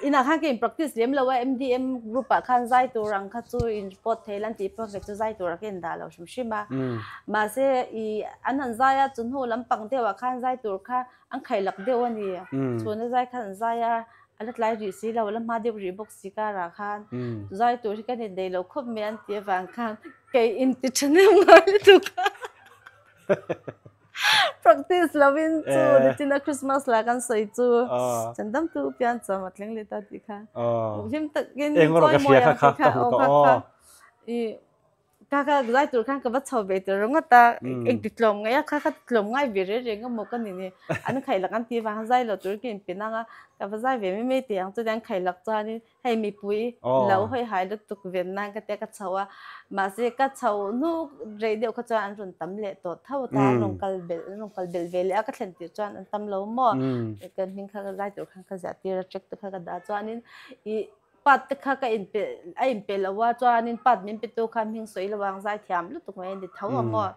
inah khan ka in practice lem lo a MDM group ah khan zai tur ang kha chu in report thei la an tih pawh kei chu zai tur ah ka in dah lo hrim hrim a mahse i an han zai a chu hnu lampang deuh ah khan zai tur kha an khaih lak deuh a ni chhuna zai khan an zai a a la tlai rih si lo a la hma deuh rih bawk si karah khan zai tur hi kan in nei lo khawp mai an tih avang khan kei in ti thahnem ngai lutuk a. Practice lovin chu nichina Christmas la kan sawi chu chandam tu pian chawm a thleng leh ta tih kha hlim takin chawi mawi ang tih kha aw kha kha i kha kha zai tur khan ka va chho ve tur ringawt a engti tlawm ngai a kha kha tlawm ngai ve reng reng emaw ka ni ni an khaih lak an tih vang zai lo tur ka inpe nang a ka va zai ve mai mai teh ang chuti an khaih lak chuanin Hei mipui lo hawi hai lutuk ven nan ka tia ka chho a, mahse ka chho hnuk rei deuh kha chuan an rawn tam leh tawh tho ta, an rawn kal belh an rawn kal belh ve leh a, ka thlen tir chuan an tam lo maw, ka hming kha ka zai tur khan ka ziah tir a, track te kha ka dah chuanin ih part te kha ka inpe a inpe lo a chuanin part min pe tu kha hming sawi lo ang zai thiam lutuk mai a ni tho ang maw,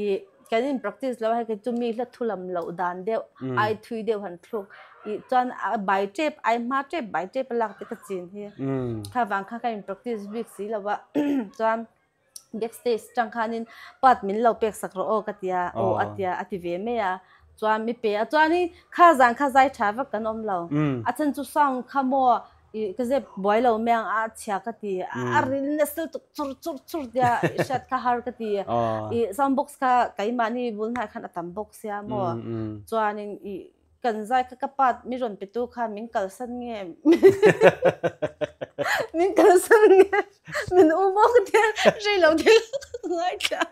ih kan in practice lo a hei chu mi hla thu lam loh dan deuh ai thui deuh han thluk ih chuan a bai tep ai hma tep bai tep a lak te ka chin hi kha vang kha ka in practice bik si lo a chuan backstage tang khanin part min lo pek sak rawh aw ka tia aw a tia a ti ve mai a chuan mi pe a chuanin kha zan kha zai tha vak kan awm lo a chhan chu sound kha maw I ka zep buai lo mai ang a chhia ka ti a ril nasa lutuk chur chur chur tia i hriat kha har ka ti i sound box kha keimahni bul hnai khan a tam bawk sia maw chuanin i kan zai kha ka pa mi rawn pe tu khan min kalsan nge min kalsan nge min u bawk tia rei lo thil ngaithla.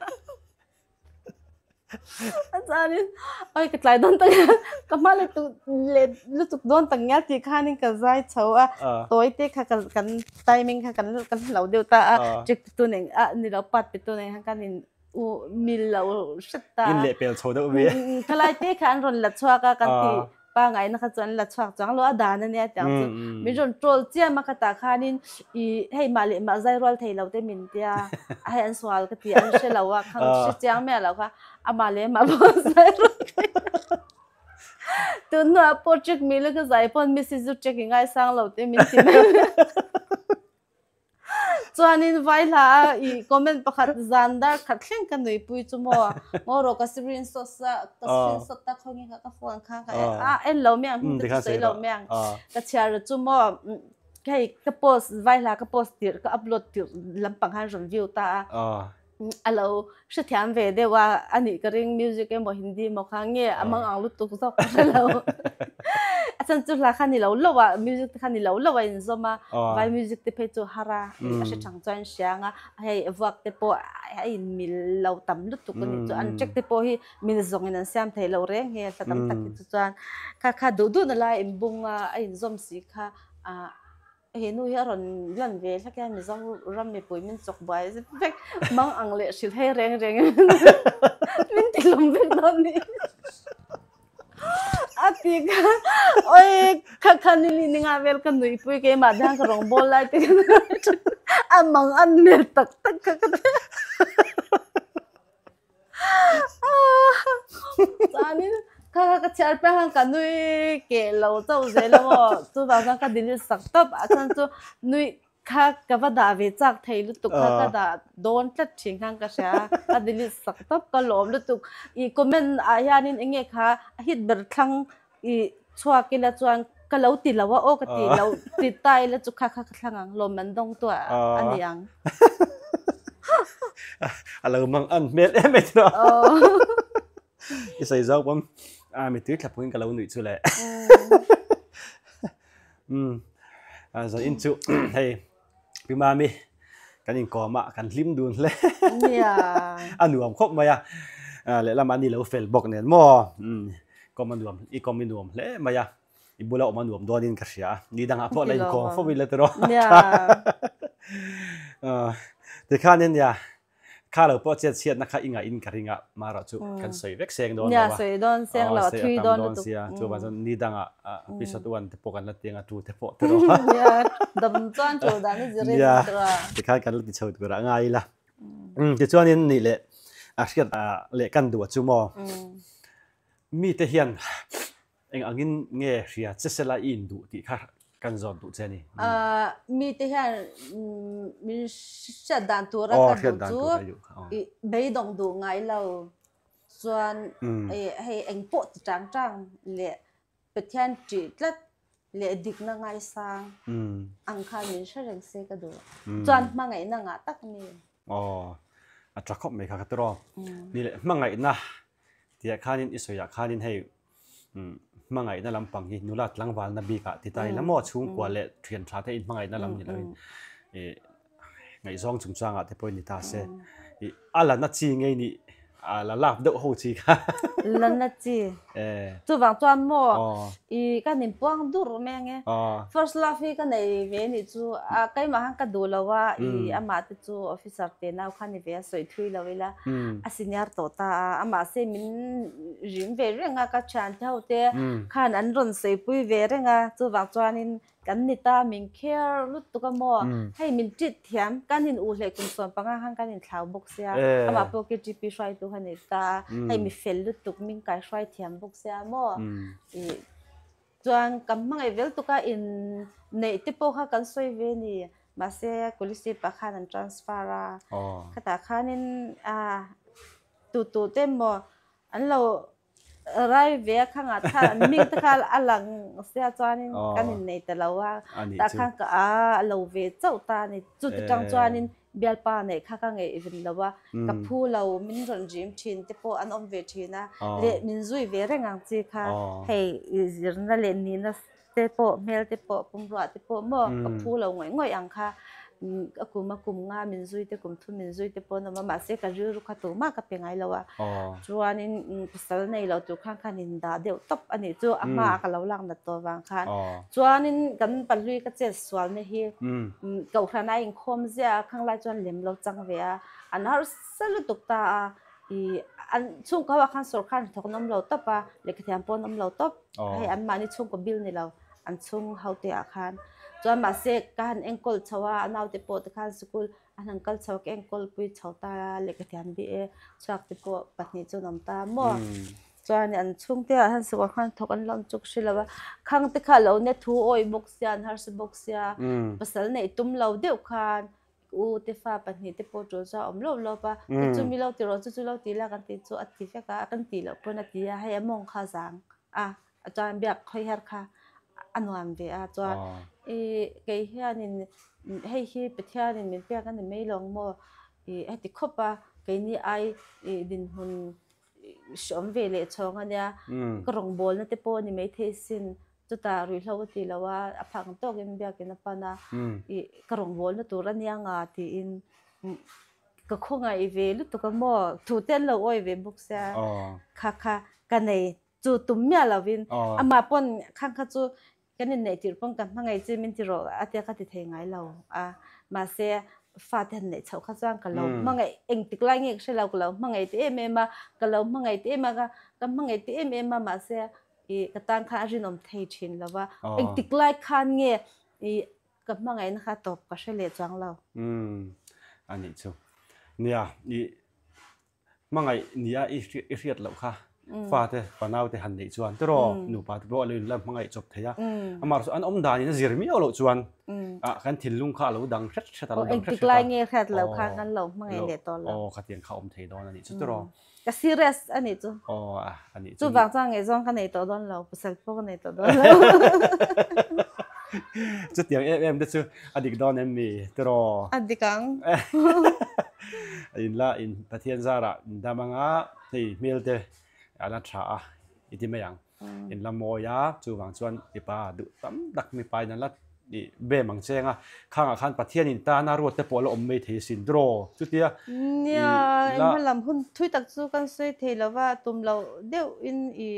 A chuanin oi ka tlai dawn tak ka hma lutuk leh lutuk dawn tak ngial tih khanin ka zai chho a tawi te kha ka kan timing kha kan kan hlo deuh ta a check pe tu nen a ni lo part pe tu nen khan kan in u mil lo hret ta in leh pel chho deuh ve thalai te kha an rawn la chhuak a kan tih Pangaina kha chu an la chhuak chuang lo a dan a nia tiang chu min rawn troll chiam a ka tah khanin i hei mah leh mah zai rual thei lo te min tia a hei an sual ka ti an hre lo a khang hre chiang miah lo kha amah leh mah pawh zai rual thei lo tun hnuah pawh check mila ka zai pawn missy chu check i ngaisang lo te min ti mai mai. Chuanin vai hla a i comment pakhat zan dar khat thleng ka nuipui chu maw ngaw rawh ka screenshot a ka screenshot ta khawnge kha ka phone kha ka a en lo mai ang hming te chu sawi lo mai ang ka chhiar chu maw hei ka post vai hla ka post tirh ka upload tirh lampang khan rawn view ta a a lo hrethiam ve deuh a a nih ka ring music emaw hindi emaw kha nge a mang ang lutuk zawk ka hre lo a chhan chu hla kha ni lo lo a music te kha ni lo lo a inzawm a vai music te phei chu har a a hre thang chuan hriang a hei vuak te pawh a in mil lo tam lutuk a nih chu an track te pawh hi mil zawng in an siam thei lo reng hi hla tam tak hi chu chuan kha kha duh duh na lai inbung a a inzawm si kha ah He nu hi a rawn lan ve hlek hian Mizo ram mipui min chawk buai zet vek mang ang leh hrilh hei reng reng in min ti hlawm vek dawn ni. A ti kha oi kha kha ni ni ninga vel ka nuihpui keimah te hian ka rawng bawl lai te a mang an hmel tak tak kha ka ti. Chuanin kha kha ka chhiar piang khan ka nui keh lo chauh zel a maw chuvang chuan ka delete sak tawp a chhan chu nui kha ka va dah ve chak thei lutuk kha ka dah dawn tlat thin khan ka hria ka delete sak tawp ka lawm lutuk ih comment ah hianin eng nge kha a hit ber thlang ih chhuak ila chuan ka lo ti lo a aw ka ti lo ti ta ila chu kha kha ka thlang ang lawm an dawng tu a ni ang. A lo mang an hmel em em tawh. I sawi zawk pawm a mitui thla phungin ka lo nuih chu le. Umm zan in chu hei Pi Mami kan inkawm a kan hlim dun hle a nuam khawp mai a lehlam a ni lo fel bawk nen maw kawm a nuam i kawm i nuam hle mai a i bula awm a nuam dawnin ka hria a ni dangah pawh la inkawm fo ila tiraw tikhanin nia Kha lo pawh chet chhiatna kha i ngaih in ka ring a, marawh chu kan sawi vek seng dawn lo a. Nia, sawi dawn seng lo, a thui dawn lutuk. Sia, chuvang chuan ni dangah episode one te pawh kan la tiang a, two te pawh te rawh. Nia, dam chuan tul dan i zir in tura. Nia, tikhan kan la ti chho tur ah ngai ila. Tichuanin nih leh a hriat leh kan duh a chu maw? Mite hian Eng angin nge hria che sela i induh tih kha kan zawt duh che a ni. Mite hian min hriat dan tura ka duh chu i beidawng duh ngai lo chuan hei eng pawh ti chang chang leh Pathian ṭih tlat leh dikna ngaisang ang khan min hre reng se ka duh. Chuan hmangaihna ngah tak a ni. Aw, a ṭha khawp mai kha ka ti rawh. Ni leh hmangaihna tihah khanin i sawiah khanin hei hmangaihna lampang hi nula tlangvalna bikah ti ta ila maw chhungkua leh thian tha te inhmangaihna lam ni loin ih ngaihzawng chungchangah te pawhin ni ta se ih a la na chi ngei nih a la lak deuh ho chi kha la na chi chuvang chuan maw ih ka nin puang dur mai ange first love hi ka nei ve nih chu a keimah khan ka duh lo a ih amah te chu officer te nau kha ni ve a sawi thui lo ila a senior tawh ta a, amah se min rim ve reng a, ka thiante ho te khan an rawn sawipui ve reng a, chuvang chuanin kan ni ta min care lutuk a maw, hei min treat thiam, kan in uhleh kum 15 khan kan inthlau bawk sia, amah pawh KTP hruaitu kha ni ta a, hei mi fel lutuk min kaihruai thiam bawk sia maw, ih chuan ka hmangaih vel tuk a in neih te pawh kha kan sawi ve a ni. Mahse Kolasib ah khan an transfer a, khatah khanin tu tu te emaw an lo rai ve a khangah khan an hming te kha a lang sia chuanin kan innei ta lo a, tah khan ka a lo ve chauh ta a ni. Chuti tang chuanin bialpa neih kha ka ngeih vin lo a, ka phu lo min rawn rim thin te pawh an awm ve thin a, leh min zui ve reng ang chi kha hei zirna leh nihna te pawh hmel te pawh pumruah te pawh maw ka phu lo ngawih ngawih ang kha a kum a kum nga min zui te kum thum min zui te pawh an awm a mahse ka rilru kha tumah ka pe ngai lo a chuanin pasal nei lo tur khan khan in dah deuh tawp a nih chu a hmaah ka lo lak nat tawh vang khan chuanin kan pahlui ka chet sualna hi kohhran a inkhawm ziah a khang lai chuan lem lo chang ve a an harsa lutuk ta a ih an chhungkaw ho ah khan sawrkar hnathawk an awm lo tawp a lehkhathiam pawh an awm lo tawp. Hei an mahni chhungkaw bil ni lo an chhung ho te ah khan chuan mahse ka han enkawl chho a a naute pawh te khan sikul an han kal chho a ka enkawl pui chho ta a lehkhathiam bih e chhuak te pawh pahnih chu an awm ta maw chuan an chhungte ah hian sikul khan thawk an la awm chuk hre lo a khang te kha a lo nia thu awih bawk sia an harsa bawk sia pasal neih tum lo deuh khan U te fa pahnih te pawh tul chu a awm lawp lawp a, chu chu mi lo ti rawh, chu chu lo ti la kan tih chu a ti vek a, kan tih loh pawn a ti a, hei a mawng kha a zang a, chuan biak khawi her kha a nuam ve a, chuan ih kei hianin hei hi Pathianin min pek a ni mai lawng maw ih heti khawp a keini ai ih dinhmun hreawm ve leh chhawng a nia, ka rawngbawlna te pawh a ni maithei sin. Chutah ruihhlo a ti lo a, a phak ang tawkin biakin a pan a, ih ka rawngbawlna tur a nia nga tiin ka khawngaih ve lutuk a maw, thu te an lo awi ve bawk sia, kha kha ka nei chu tum miah lovin amah pawn khang kha chu kan inneih tirh pawn ka hmangaih che min ti rawh a tia ka ti thei ngai lo a, mahse fate han neih chhoh kha chuan ka lo hmangaih engtik lai nge ka hre lo ka lo hmangaih te em em a, ka lo hmangaih te em a ka hmangaih te em em a mahse I ka tan khan a rinawm thei thin lo va, engtik lai khan nge i ka hmangaihna kha tawp ka hre leh chuang lo. Umm a nih chu. Nia, i hmangaih nia i hriat loh kha fate fanaute han neih chuan tiraw nupa te pawh a lo inla hmangaih chawp thei a, amah erawh chu an awm danin a zir miau loh chuan kan thinlung kha a lo dang hret hret a lo dang hret hret a. Engtik lai nge hriat loh khan kan lo hmangaih leh tawh lo. Aw khatiang kha awm thei dawn a nih chu tiraw. Ka serious a nih chu. Aw a a nih chu. Chuvang chuan ngaihzawng ka nei tawh dawn lo, pasal pawh ka nei tawh dawn lo. Chutiang em em te chu a dik dawn em mi tiraw? A dik ang. A in la in Pathian zarah in dam anga hei hmel te a la tha a i ti mai ang. In la mawi a, chuvang chuan mipa duh tam tak mipa in an la i bem ang cheng a, khangah khan Pathian in tana ruat te pawh a la awm mai thei asin draw chutia Nia, i la engmaw lam hun thui tak chu kan sawi thei lo va, tum loh deuh in i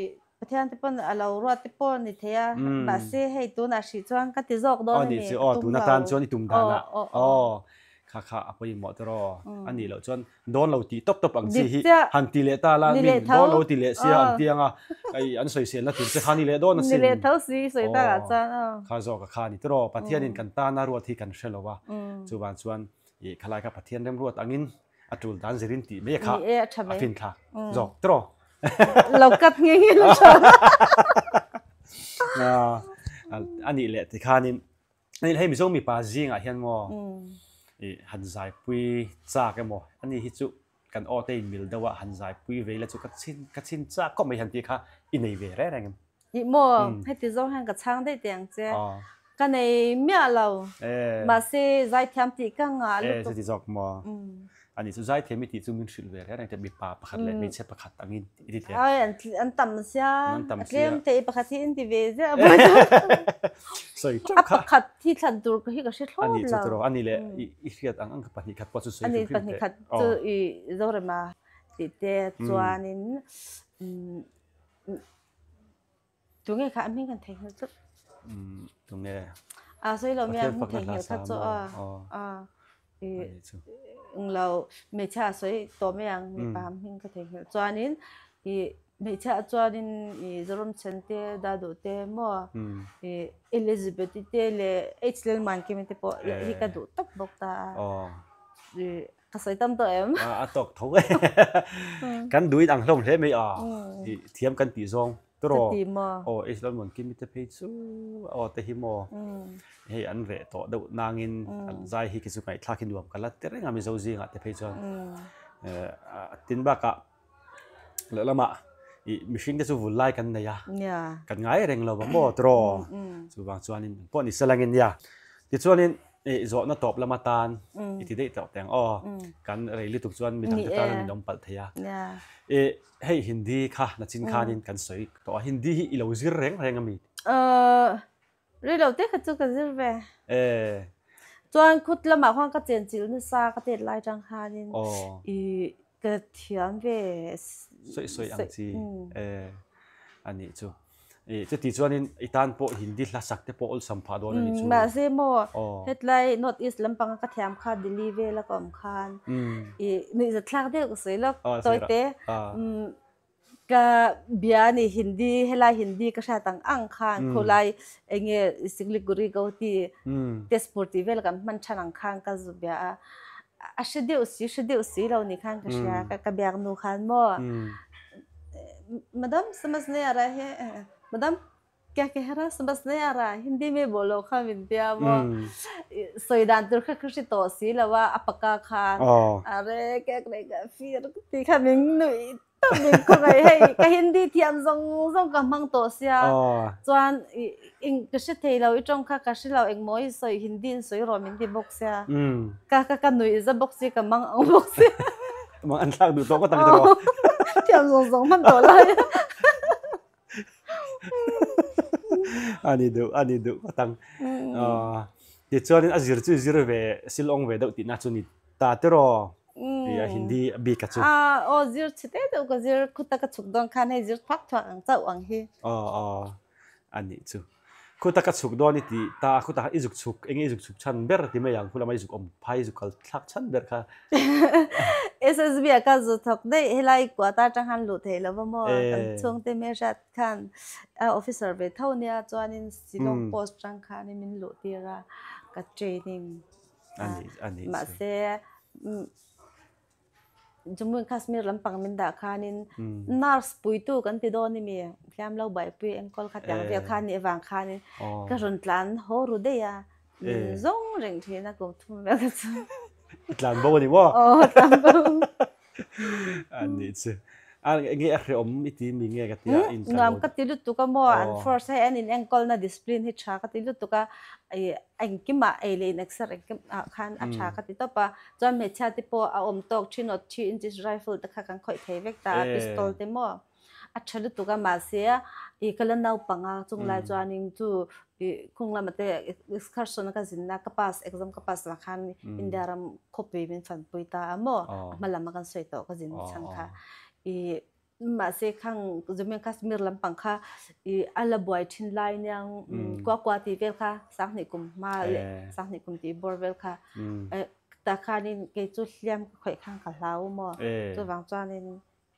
Pathian te pawn a lo ruat te pawh a ni thei a, mahse hei tunah hrih chuan ka ti zawk dawn a ni, ka tum lo. Tun chuan i tum danah aw kha kha a pawimawh te rawh a nih loh chuan dawn lo tih tawp tawp ang chi hi han ti leh ta la min dawn lo ti leh sia an ti anga ai an sawiselna tur che kha ni leh dawn asin. Ni leh tho si sawi takah chuan aw. Kha zawk a kha a ni te rawh Pathianin kan tana ruat hi kan hre lo a, chuvang chuan i khalai kha Pathian remruat angin a tul dan zirin tih mai kha a finthlak zawk te rawh. Lo cut nge nge lo tha. A nih leh tikhanin ani hei Mizo mipa zingah hian maw i han zaipui chak emaw ani hi chu kan aw te in mil deuh a han zaipui ve ila chu ka chhin ka chhin chak khawp mai han tih kha i nei ve reng reng em? Ih maw heti zawng hian ka chhang daih teh ang che. Ka nei miah lo. Mahse zaithiam tih ka ngah lutuk. E chuti zawk maw? Ani chu zaithiam i tih chu min hrilh ve reng reng teh mipa pakhat leh hmeichhe pakhat angin i ti teh. Ai an tam sia. An tam sia. A tlem thei pakhat hi in ti ve ziah. Sawi teuh kha. A pakhat hi thlan tur hi ka hre thlawt lo. Ani chu tiraw ani leh i hriat ang ang kha pahnih khat pawh chu sawi hrim hrim teh. Ani pahnih khat chu i Zorema tih te chuanin Tunge kha a hming kan theihnghilh chu. Tunge. A sawi lo mi a hming theihnghilh kha chu a. A. Eng lo hmeichhia a sawi tawh mai ang mipa hming ka theihnghilh chuanin i hmeichhia chuanin i Zoramchhan te Daduh te maw i Elizabeth i te leh H Lalmankimi te pawh hi ka duh tawp bawk ta a. Ka sawi tam tawh em? A tawk tho e. Kan duhin ang hlawm hle mai a. I thiam kan tih zawng tawh. Chuti maw? Aw Israel Muankimi te phei chu aw te hi maw. Hei an reh tawh deuh nangin an zai hi khi chu ngaihthlak hi nuam ka la ti reng a Mizo zingah te phei chuan. Tin bakah lehlamah i mihring te chu vul lai kan nei a. Kan ngai reng lo va maw tawh. Chuvang chuanin pawh ni selangin nia. Tichuanin I zawhna tawp lam atan i ti daih tawh teng aw. Kan rei lutuk chuan midang te tan an awm palh thei a. I hei Hindi kha nachin khanin kan sawi tawh a, Hindi hi i lo zir reng reng a mi? Rei lo te kha chu ka zir ve. Chuan khut lamah khuan ka chenchilh nasa ka tet lai tang khanin i ka thiam ve. Sawi sawi ang chi a nih chu. I chuti chuanin i tan pawh Hindi hla sak te pawh awlsam phah dawn a ni chu. Mahse maw hetlai North East lampanga ka thiam kha Delhi vela ka awm khan i nuihzatthlak deuh ka sawi lawk tawi te ka bia a ni Hindi helai Hindi ka hriat ang ang khan khawlai enge Siliguri Gauhati Tezpur tih vel kan hman than ang khan ka zu bia a a hre deuh si hre deuh si lo ni khan ka hria ka biak nu khan maw Madam samajh nahi aa raha hai madam kya keh raha samajh nahi aa raha hindi mein bolo kha min tia maw sawi dan tur kha ka hre tawh si lo a a paka khan are kya karega fir tih kha min nuih tawp min khawngaih hei ka hindi thiam zawng zawng ka hmang tawh sia chuan eng ka hre thei lo i tawng kha ka hre lo engmaw i sawi hindi in sawi rawh min ti bawk sia ka ka nuih za bawk si ka mang ang bawk sia. Mang an thlak duh tawh ngawt ang tiraw? Thiam zawng zawng hman tawh lai. A ni duh, a ni duh ngawt ang. Tichuanin a zir chu i zir ve, silawng ve deuh tihna chu ni ta tiraw? Ti a Hindi bik a chu. Aw zir chhe te deuh ka zir, khuta ka chhuk dawn khan hei zir thuak thuak ang chauh ang hi. Aw aw, a nih chu. Khuta ka chhuk dawn i tih ta a, khuta i zuk chhuk, enge i zuk chhuk chhan ber ti mai ang, khulama i zuk awm phai i zuk kal thlak chhan ber kha. SSB ah ka zu thawk daih, helai kuata atang khan luh theih lo va maw, kan chhungte hmelhriat khan officer ve tho nia chuanin Shillong post atang khanin min luh tir a, ka training a, mahse Jammu and Kashmir lampang min dah khanin nurse puitu kan ti dawn emi hliam lo baipui enkawl kha tiang vel kha nih avang khanin ka rawn tlan haw ru daih a min zawng reng thin a kum thum vel kha chu. I tlan bo a ni maw? Aw tlan bo. A nih chu. A nge a hrehawm i ti mi nge ka tia in tla Nuam ka ti lutuk a maw an force hei an in enkawlna discipline hi tha ka ti lutuk a i engkimah ei leh in exer engkim ah khan a tha ka ti tawp a chuan hmeichhia te pawh a awm tawk thin aw thi inches rifle te kha kan khawih thei vek ta a pistol te maw a tha lutuk a mahse i ka la naupang a chung lai chuanin chu i khung lama te excursion a ka zinna ka pass exam ka pass vang khan India ram khawpui min fanpui ta a maw a hma lam a kan sawi tawh ka zin chhan kha i mahse khang Jammu and Kashmir lampang kha i a la buai thin lai niang kua kua tih vel kha sanghnih kum hma leh sanghnih kum tih bawr vel kha tah khanin kei chu hliam ka khawih khan ka hlau maw chuvang chuanin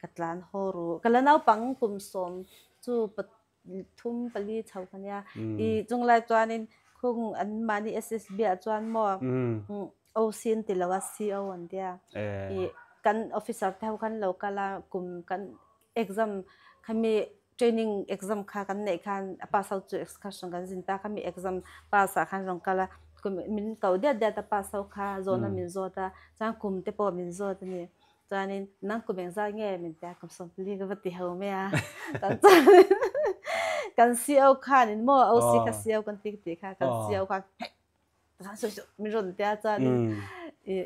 Ka tlan haw ru. Ka la naupang kum sawm chu pathum pali chho ka nia. I chunglai chuanin khung an mahni SSB ah chuan maw OC an ti lo a CO an tia. I kan officer te ho khan lo kal a kum kan exam khami training exam kha kan neih khan a pass ho chu excursion kan zin ta khami exam pass ah khan rawn kal a kum min ko diat diat a pass ho kha zawhna min zawt a chuan kum te pawh min zawt a ni. Chuanin nang kum engzat nge min ti a, kum sawmpali ka va ti ho mai a. Kan chuanin kan CO khanin maw OC kha CO kan ti tih kha kan CO khan hei chuan sawi suh min rawn ti a chuanin i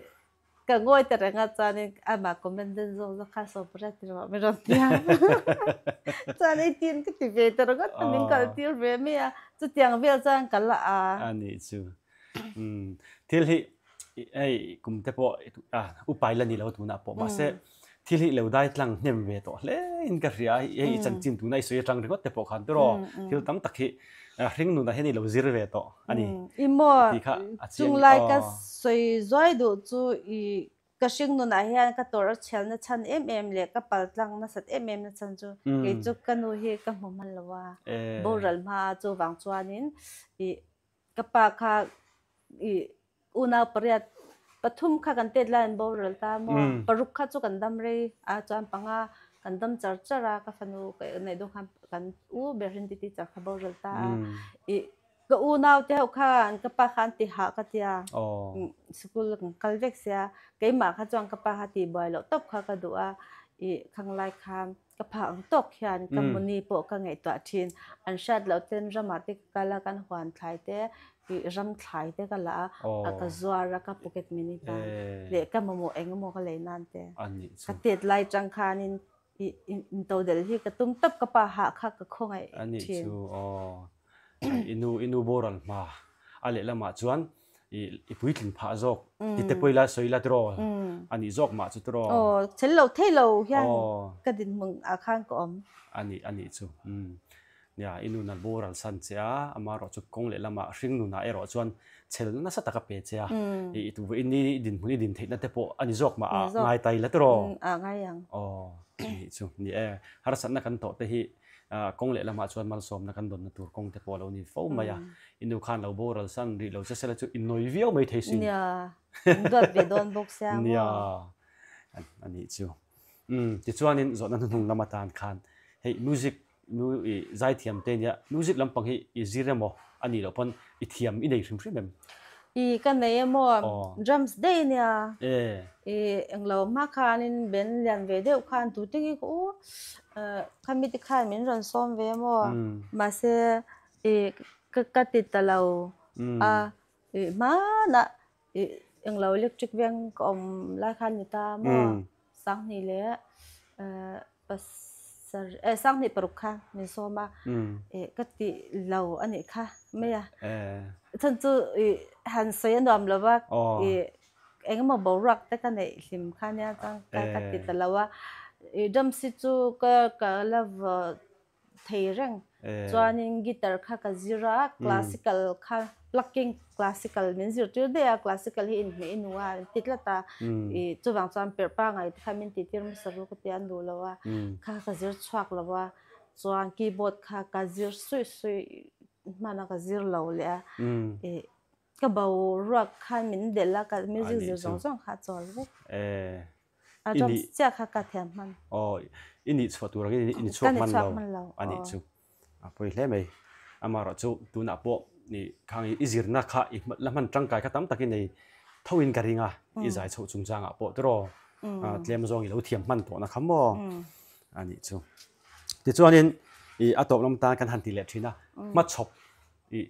ka ngawi ta reng a chuanin amah commandant zawk zawk kha sawmpariat ti rawh min rawn ti a. Chuan ei tin ka ti ve ta ringawt a min kal tir ve mai a chutiang vel chuan ka la a. A nih chu. Thil hi hei kum te pawh upai la ni lo tunah pawh mahse thil hi lo dai tlang hnem ve tawh hle in ka hria hei i chanchin tuna i sawi atang ringawt te pawh khan tiraw thil tam tak hi hring nunah hian i lo zir ve tawh a ni I maw chunglai ka sawi zuai duh chu i Ka hringnunah hian ka tawrh a chhelna chhan em em leh ka paltlang nasat em em na chhan chu kei chu ka nu hi ka hmu hman lo a, boral hma a chuvang chuanin i ka pa kha i unau pariat pathum kha kan tet laiin boral ta maw, paruk kha chu kan dam rei a chuan panga kan dam char char a, ka fanu ka neih dawn khan kan u ber hin titi char kha boral ta a i Ka unau te ho khan ka pa kha an ti hah ka tia sikul kan kal vek sia keimah kha chuan ka pa kha tih buai loh tawp kha ka duh a i khanglai khan ka phah ang tawk hian ka muni pawh ka ngaihtuah thin an hriat loh ten ramah te ka kal a kan huan thlai te i ram thlai te ka la a ka zuar a ka pocket money tan leh ka mamawh eng emaw ka lei nan te ka tet lai tang khanin i intodelh hi ka tum tawp ka pa hah kha ka khawngaih thin. I nu i nu boral hma a lehlamah chuan i i puitling phah zawk ti te pawh ila sawi ila tiraw a nih zawk mah chu tiraw. Aw chel lo thei lo hian ka dinhmun ah khan ka awm. A nih a nih chu umm nia i nu na boral san che a amaherawh chu kawng lehlamah hring nunah erawh chuan chel nasa taka pe che a i tu vawiin i dinhmun i din theihna te pawh a ni zawk mah ah ngai ta ila tiraw. A ngai ang. Aw a nih chu ni e harsatna kan tawh te hi Kawng lehlamah chuan malsawmna kan dawnna tur kawng te pawh a lo ni fo mai a. I nu khan lo boral san rih lo che sela chu i nawi viau mai thei sin. Nia, in duat ve dawn bawk sia maw? Nia, a nih chu. Umm, tichuanin zawhna hnuhnung lam atan khan hei music nu i zaithiam te nia, music lampang hi i zir emaw a nih loh pawn i thiam i nei hrim hrim em? I ka nei emaw drums daih nia. I englo hma khanin ben lian ve deuh khan tute nge ka u khami te khan min rawn sawm ve emaw mahse i ka ti ta lo a i hmanah i englo electric veng ka awm lai khan ni ta maw Sanghnih leh pasarih eh sanghnih paruk kha min sawm a eh ka ti lo a nih kha mai a chhan chu ih han sawi a nuam lo va ih eng emaw boruak te ka neih hlim kha nia chuan ka ti ta lo a ih drums hi chu ka ka la thei reng. Chuanin guitar kha ka zir a, classical kha plucking classical min zirtir daih a, classical hi inhmeh i nu a an ti tlat a, i chuvang chuan perh pangai te kha min tihtir hmasa ru ka ti a, an duh lo a, kha ka zir chhuak lo a, chuan keyboard kha ka zir suih suih hman a ka zir lo leh a, i ka boruak khan min delh a, ka music zir zawng zawng kha a chawl vek. A drums chiah kha ka thiam hman. Aw, i nih chhuah tur angin i ni chhuak hman lo a nih chu. A pawi hle mai. Amaherawh chu tunah pawh i khang i zirna kha i la hman tangkai kha tam takin nei thoin ka ring a, i zai chhoh chungchangah pawh tiraw tlem zawng i lo thiam hman tawhna kha maw. A nih chu. Tichuanin i a tawp lam tan kan han ti leh thin a, hmachhawp i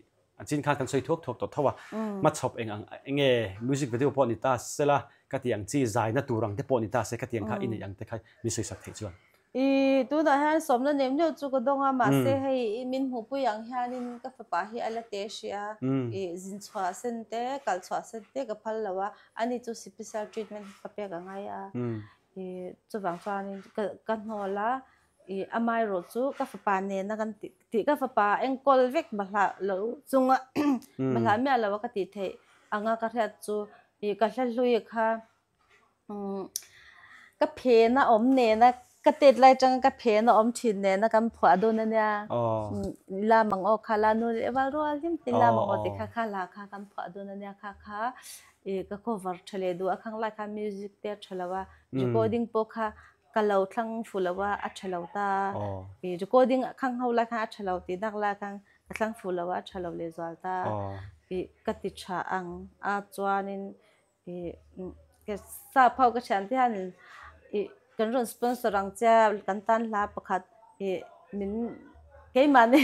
a chin khan kan sawi thuak thuak tawh tho a, hmachhawp eng ang enge music video pawh ni ta sela ka tih ang chi zaina tur ang te pawh ni ta se ka tih ang kha i neih ang te kha min sawi sak theih chuan. I tunah hian sawmna nem neuh chu ka dawng a, mahse hei i min hmuhpui ang hianin ka fapa hi a la te hrih a, i zin chhuah sen te kal chhuah sen te ka phal lo a, ani chu special treatment ka pek a ngai a, i chuvang chuanin ka ka hnawl a, i amaherawh chu ka fapa nena kan tih tih ka fapa enkawl vek bahlah lo chunga bahlah miah lo a ka tih theih anga ka hriat chu i ka hla hlui kha Ka phen a awm nena ka tet lai atanga ka phen a awm thin nena kan phuah dun a nia. La mang aw kha la nu leh val rual hlim te la mang aw ti kha kha la kha kan phuah dun a nia kha kha ih ka cover tha leh duh a khang lai kha music te a tha lo a recording pawh kha ka lo thlang fu lo a a tha lo ta ih recording khang ho lai khan a tha lo tih dak lai khan ka thlang fu lo a a tha lo leh zual ta ih ka ti tha ang a chuanin Ih sap ho ka thian te hian ih kan rawn sponsor ang che a kan tan hla pakhat ih min keimahni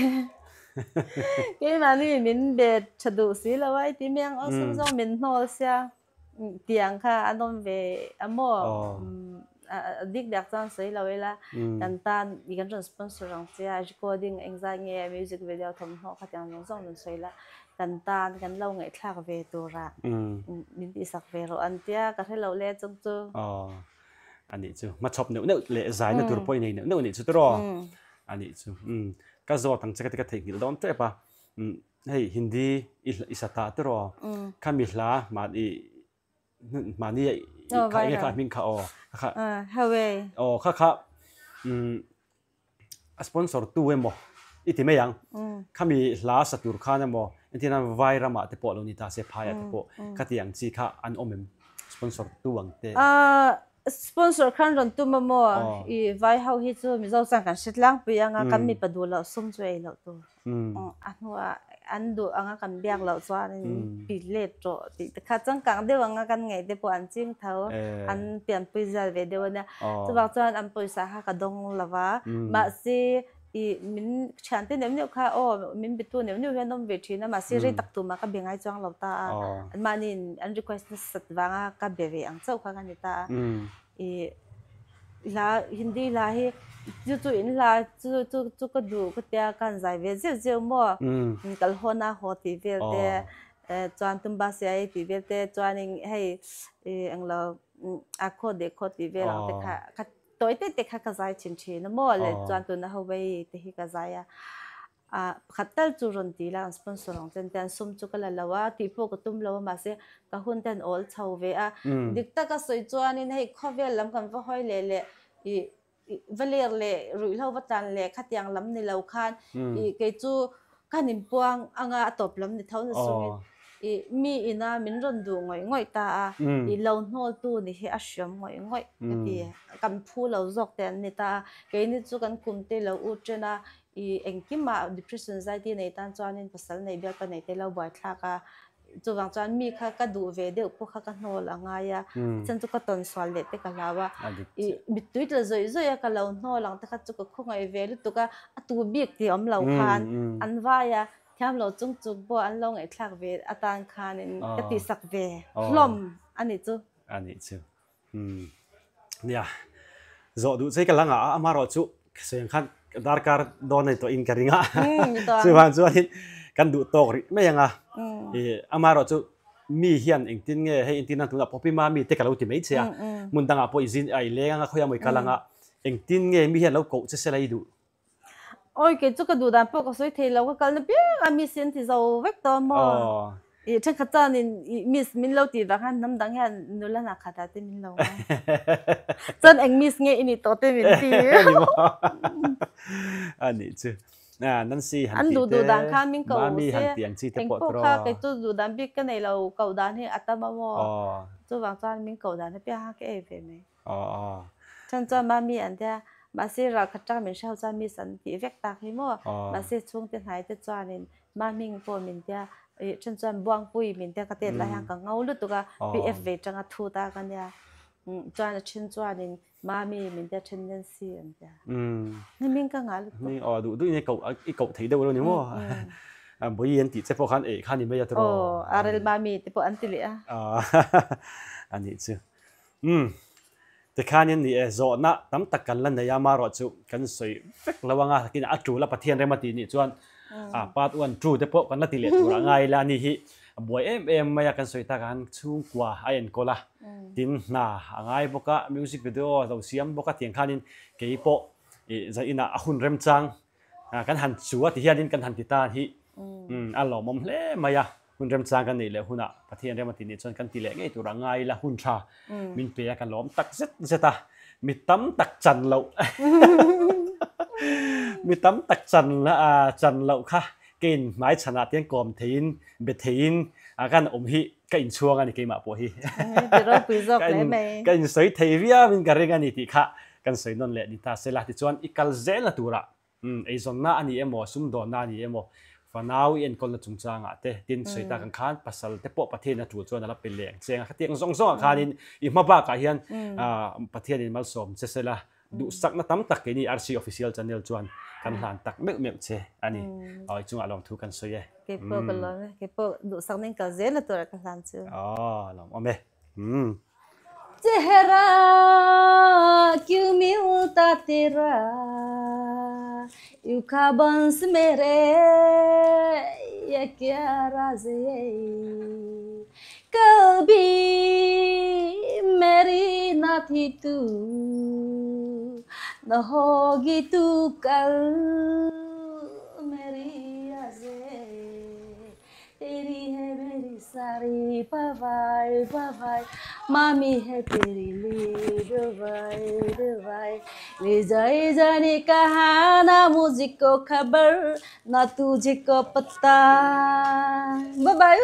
keimahni min be tha duh si lo a iti mai ang awlsam zawng min hnawl sia tiang kha an awm ve a maw a dik dak chuan sawi lo ila kan tan ih kan rawn sponsor ang che a recording engzat nge music video thawmhnaw kha tiang zawng zawng rawn sawi la. Kan tan kan lo ngaihthlak ve tura min tihsak ve rawh an tia ka hre lo le chung chu. Aw a nih chu hmachhawp neuh neuh leh zaina tur pawh i nei neuh neuh a nih chu tiraw a nih chu ka zawt ang che ka ti ka theihnghilh dawn tep a hei Hindi i sa ta tiraw khami hla mahni mahni kha enge kha hming kha aw kha aw kha kha a sponsor tu emaw i ti mai ang khami hla sa tur khan emaw entir nan vai ramah te pawh lo ni ta se phaiah te pawh khati ang chi kha an awm em sponsor tu ang te. Sponsor khan rawn tum a maw i vai ho hi chu Mizo chuan kan hre tlangpui anga kan mipa duh loh sum chu ei loh tur. A hnuah an duh anga kan biak loh chuanin pi let rawh tih te kha changkang deuh anga kan ngaih te pawh an ching tho an pianpui zal ve deuh a nia. Chuvang chuan an pawisa kha ka dawng lo va, mahse ih min thiante neuh neuh kha aw min bitu neuh neuh hian awm ve thin a, mahse rei tak tumah ka be ngai chuang lo ta a, anmahniin an request nasat vanga ka be ve ang chauh kha ka ni ta a. Ih hla Hindi hla hi chu chu in hla chu chu chu ka duh ka tia ka han zai ve zeuh zeuh maw kal haw na haw tih vel te chuan tumba siai tih vel te chuanin hei ih englo a khaw deh khaw tih vel ang te kha ka tawi te te kha ka zai thin thin a maw leh chuan tuna ho vei te hi ka zai a. Ah pakhat tal chu rawn ti la an sponsor ang chen te an sum chu ka la lo a tih pawh ka tum lo a mahse ka hun te an awl chho ve a dik taka sawi chuanin hei khawvel lam kan va hawi leh leh ih va ler leh ruihhlo va tlan leh khatiang lam ni lo khan ih kei chu ka han inpuang anga a tawp lam ni tho na sungin ih mi ina min rawn duh ngawih ngawih ta a ih lo hnawltu ni hi a hriam ngawih ngawih ka ti kan phu lo zawk te an ni ta a keini chu kan kum te lo u chen a I engkimah depression anxiety nei tan chuanin pasal nei bialpa nei te lo buaithlak a, chuvang chuan mi kha ka duh ve deuh pawh kha ka hnawl a ngai a, a chhan chu ka tawn sual leh te ka hlau a, i mittui tla zawih zawih a ka lo hnawl ang te kha chu ka khawngaih ve lutuk a, a tu bik tih awm lo khan an vai a, thiam lo chung chung pawh an lo ngaihthlak ve atan khanin ka tihsak ve hlawm a nih chu. A nih chu. Umm nia zawh duh che ka la ngah a amaherawh chu sawi ang khan darkar dawn a ni tawh in ka ring a chuvang chuanin kan duh tawk rih mai ang a ih amaherawh chu mi hian engtin nge hei entin a tunah pawh pi mami te ka lo ti mai che a hmun dangah pawh i zin a i leng ang a khawiah maw i kal ang a engtin nge mi hian lo koh che se la i duh. Awi kei chu ka duh dan pawh ka sawi thei lo ka kalna piang a miss hi an ti zo vek tawh a maw? Ih thenkhat chuanin ih miss min lo tih vang hian hnam dang hian nula hna khat ah te min lo ngai. Chuan eng miss nge i nih tawh te min ti. Ani maw? Anih chu. Nancy han An tih duh te duh dan kha min ko Mami se han tih ang chi te eng pawh pawh tiraw. kha kei chu duh dan bik ka nei lo koh dan hi a tam a maw? Chuvang chuan min koh dan apiang kha ka ei ve mai. Chuan chuan mami an tia, mahse ralkhat tang min hreu chuan miss an tih vek tak hi maw? Mahse chhungte hnai te chuanin maming pawh min tia, ih then chuan buangpui min tia ka tet lai hian ka ngo lutuk a, PF ve tanga thu ta ka nia. Chuan a then chuanin Mami min tia then Nancy an tia. Hming ka ngah lutuk. Hming aw duh duh in i koh thei deuh lo ni maw? Bawi an tih che pawh khan ei kha ni mai a tiraw? Aw, Arel Mami te pawh an ti leh a. A nih chu. Umm, tikhanin ni e, zawhna tam tak kan la nei a, marawh chu kan sawi vek lo anga, takin a tul a Pathian rem a tih nih chuan part one, two te pawh kan la ti leh tur a ngai ila a ni hi a buai em em mai a, kan sawi tak ah khan chhungkua a enkawl a, tin hna a ngai bawk a, music video a lo siam bawk a tiang khanin kei pawh ih zaninah a hun remchang kan han chu a ti hianin kan han ti ta hi a lawmawm hle mai a. Hun remchang kan neih leh hunah Pathian rem a tih nih chuan kan ti leh ngei tur a ngai ila hun tha min pe a ka lawm tak zet zet a, mi tam tak chan loh mi tam tak chan chan loh kha keiin hmai chhanah te hian kawm theiin be theiin kan awm hi ka inchhuang a ni keimah pawh hi ka insawi thei viau in ka ring a ni tih kha kan sawi nawn leh ni ta sela tichuan i kal zel na turah Umm, eizawnna a ni emaw, sumdawnna a ni emaw, fanau i enkawlna chungchangah te, tin sawi tak ang khan pasal te pawh Pathianin a tul chuan a la pe leng cheng a, khatiang zawng zawngah khanin i hma bakah hian Pathianin malsawm che sela duhsakna tam tak keini RC Official Channel chuan kan hlan tak meuh meuh che a ni. Aw, i chungah lawmthu kan sawi e. Kei pawh ka lawm e, kei pawh duhsakna in kal zel na turah ka hlan chu. Aw, lawmawm e. Umm. Chehra kyun milta tera yu kha bans mere ye kya raz ye kabhi meri na thi tu na hogi tu kal meri az ye Teri hai meri sari bye bye bye Mami hai teri le bye bye Le jaye jane kaha na mujhko khabar na tujhko pata Bye bye.